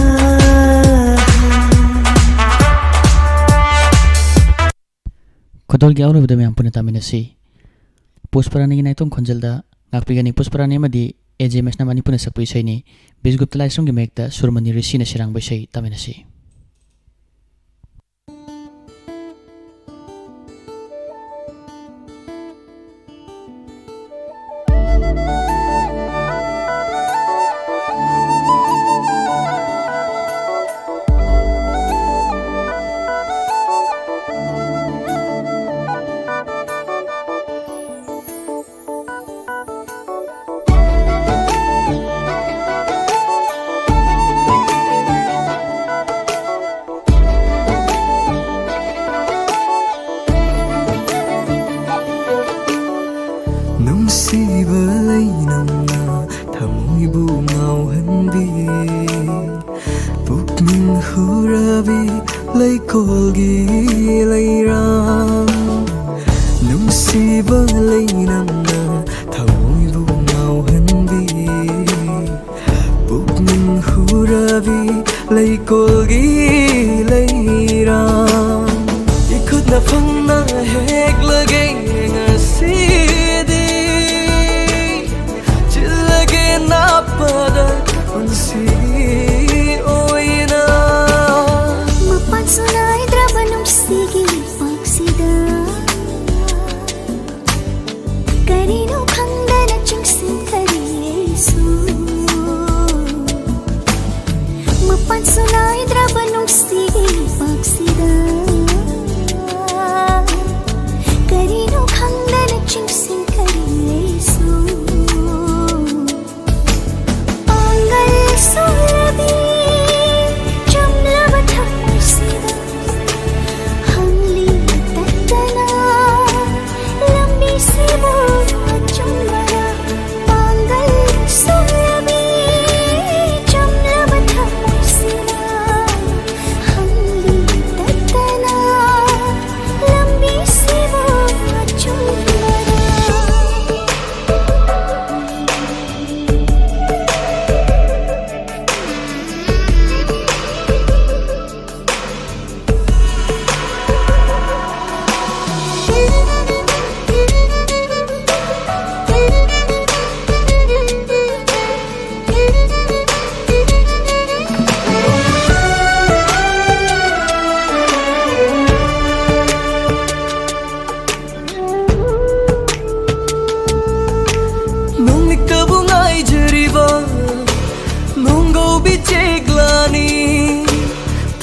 ꯈꯨꯗꯣꯜꯒꯤ ꯑꯔꯣꯏꯕꯗ ꯃꯌꯥꯝ ꯄꯨꯟꯅ ꯇꯥꯃꯤꯟꯅꯁꯤ꯫ ꯄꯨꯁꯄꯔꯥꯅꯤꯒꯤ ꯅꯥꯏꯇꯣꯝ ꯈꯣꯟꯖꯦꯜꯗ ꯉꯥꯛꯄꯤꯒꯅꯤ꯫ ꯄꯨꯁꯄꯔꯥꯅꯤ ꯑꯃꯗꯤ ꯑꯦ ꯖꯦ ꯃꯦꯁꯅꯥꯝ ꯑꯅꯤ ꯄꯨꯟꯅ ꯁꯛꯄ ꯏꯁꯩꯅꯤ꯫ ꯕꯤꯁꯒꯨꯞꯇ ꯂꯥꯏꯁ꯭ꯔꯝꯒꯤ ꯃꯌꯦꯛꯇ ꯁꯨꯔꯃꯅꯤ ꯔꯤꯁꯤꯅ ꯁꯩꯔꯥꯡꯕ ꯏꯁꯩ ꯇꯥꯃꯤꯟꯅꯁꯤ꯫ ꯅꯨꯡꯁꯤꯕ ꯂꯩꯅꯝꯅ ꯊꯃꯣꯏꯕꯨ ꯉꯥꯎꯍꯟꯕꯤ, ꯄꯨꯛꯅꯤꯡ ꯍꯨꯔꯕꯤ ꯂꯩꯀꯣꯜꯒꯤ ꯂꯩꯔꯥꯡ꯫ ꯅꯨꯡꯁꯤꯕ ꯍꯦꯛꯂꯒꯦ ꯉꯁꯤꯗꯤ, ꯆꯤꯜꯂꯒꯦ ꯅꯥꯞꯄꯗ ꯄꯨꯟꯁꯤꯒꯤ ꯑꯣꯏꯅ꯫ ꯃꯄꯥꯟꯁꯨ ꯅꯥꯏꯗ꯭ꯔꯕ ꯅꯨꯡꯁꯤꯒꯤ ꯄꯥꯛꯁꯤꯗ, ꯀꯔꯤꯅꯣ ꯈꯪꯗꯅ ꯆꯤꯡꯁꯤꯟꯈꯔꯦ ꯑꯩꯁꯨ꯫ ꯃꯄꯥꯟꯁꯨ ꯅꯥꯏꯗ꯭ꯔꯕ ꯅꯨꯡꯁꯤꯒꯤ ꯄꯥꯛꯁꯤꯗ, ꯀꯔꯤꯅꯣ ꯈꯪꯗꯅ ꯆꯤꯡꯁꯤꯟꯈꯔꯦ ꯑꯩꯁꯨ꯫ ꯄꯥꯡꯒꯜ ꯁꯣꯜꯂꯕꯤ ꯆꯝꯂꯕ ꯊꯃꯣꯏꯁꯤꯗ, ꯍꯪꯂꯤ ꯇꯠꯇꯅ ꯂꯝꯕꯤꯁꯤꯕꯨ ꯑꯆꯨꯝꯕꯔ? ꯄꯥꯡꯒꯜ ꯁꯣꯜꯂꯕꯤ ꯆꯝꯂꯕ ꯊꯃꯣꯏꯁꯤꯗ, ꯍꯪꯂꯤ ꯇꯠꯇꯅ ꯂꯝꯕꯤꯁꯤꯕꯨ ꯑꯆꯨꯝꯕꯔ? ꯅꯣꯡꯂꯤꯛꯇꯕꯨ ꯉꯥꯏꯖꯔꯤꯕ ꯅꯣꯡꯒꯧꯕꯤ ꯆꯦꯛꯂꯥꯅꯤ,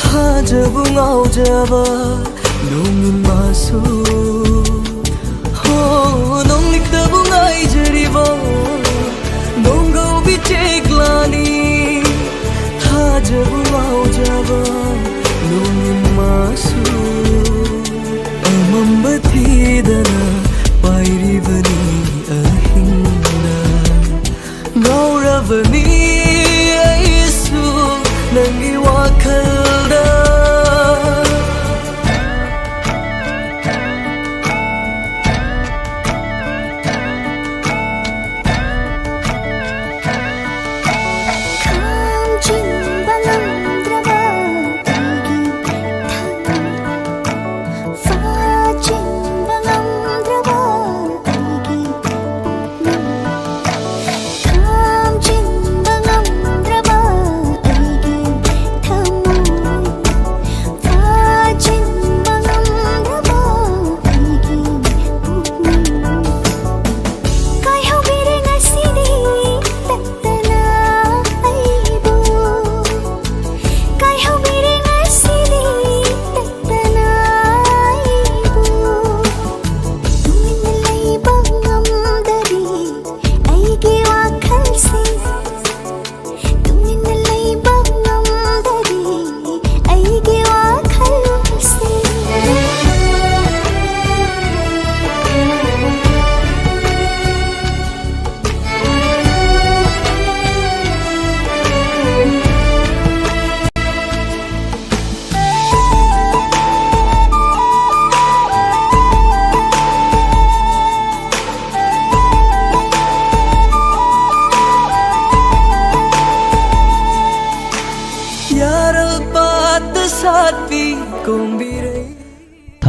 ꯊꯥꯖꯕꯨ ꯉꯥꯎꯖꯕ ꯅꯣꯡꯏꯟ ꯃꯥꯁꯨ꯫ ꯍꯣ, ꯅꯣꯡꯂꯤꯛꯇꯕꯨ ꯉꯥꯏꯖꯔꯤꯕ ꯅꯣꯡꯒꯧꯕꯤ ꯆꯦꯛꯂꯥꯅꯤ, ꯊꯥꯖꯕꯨ ꯉꯥꯎꯖꯕ ꯅꯣꯡꯏꯟ ꯃꯥꯁꯨ꯫ ꯑꯃꯝꯕ ꯊꯤꯗꯅ ꯄꯥꯏꯔꯤꯕꯅꯤ ꯑꯍꯤꯡꯗ꯫ ꯉꯥꯎꯔꯕꯅꯤ ꯑꯩꯁꯨ ꯅꯪꯒꯤ ꯋꯥꯈꯜꯗ꯫ ꯈꯥꯝꯖꯤꯟꯕ ꯉꯝꯗ꯭ꯔꯕ ꯑꯩꯒꯤ ꯊꯃꯣꯏ꯫ ꯐꯥꯖꯤꯟ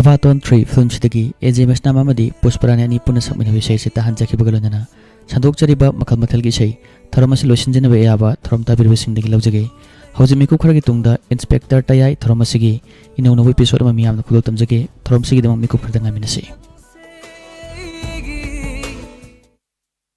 ꯄꯥꯇꯣꯟ ꯊ꯭ꯔꯤ ꯐꯤꯂꯝꯁꯤꯗꯒꯤ ꯑꯦ ꯖꯦ ꯃꯦꯁꯅꯥꯝ ꯑꯃꯗꯤ ꯄꯨꯁꯄꯔꯥꯅꯤ ꯑꯅꯤ ꯄꯨꯟꯅ ꯁꯛꯃꯤꯟꯅꯕ ꯏꯁꯩ ꯑꯁꯤ ꯇꯥꯍꯟꯖꯈꯤꯕꯒ ꯂꯣꯏꯅꯅ ꯁꯟꯗꯣꯛꯆꯔꯤꯕ ꯃꯈꯜ ꯃꯊꯦꯜꯒꯤ ꯏꯁꯩ ꯊꯧꯔꯝ ꯑꯁꯤ ꯂꯣꯏꯁꯤꯟꯖꯅꯕ ꯑꯌꯥꯕ ꯊꯧꯔꯝ ꯇꯥꯕꯤꯔꯤꯕꯁꯤꯡꯗꯒꯤ ꯂꯧꯖꯒꯦ꯫ ꯍꯧꯖꯤꯛ ꯃꯤꯀꯨꯞ ꯈꯔꯒꯤ ꯇꯨꯡꯗ ꯏꯟꯁꯄꯦꯛꯇꯔ ꯇꯌꯥꯏ ꯊꯧꯔꯝ ꯑꯁꯤꯒꯤ ꯏꯅꯧ ꯅꯧꯕ ꯏꯄꯤꯁꯣꯗ ꯑꯃ ꯃꯤꯌꯥꯝꯅ ꯈꯨꯗꯣꯜ ꯇꯝꯖꯒꯦ꯫ ꯊꯧꯔꯝꯁꯤꯒꯤꯗꯃꯛ ꯃꯤꯀꯨꯞ ꯈꯔꯗ ꯉꯥꯏꯃꯤꯟꯅꯁꯤ꯫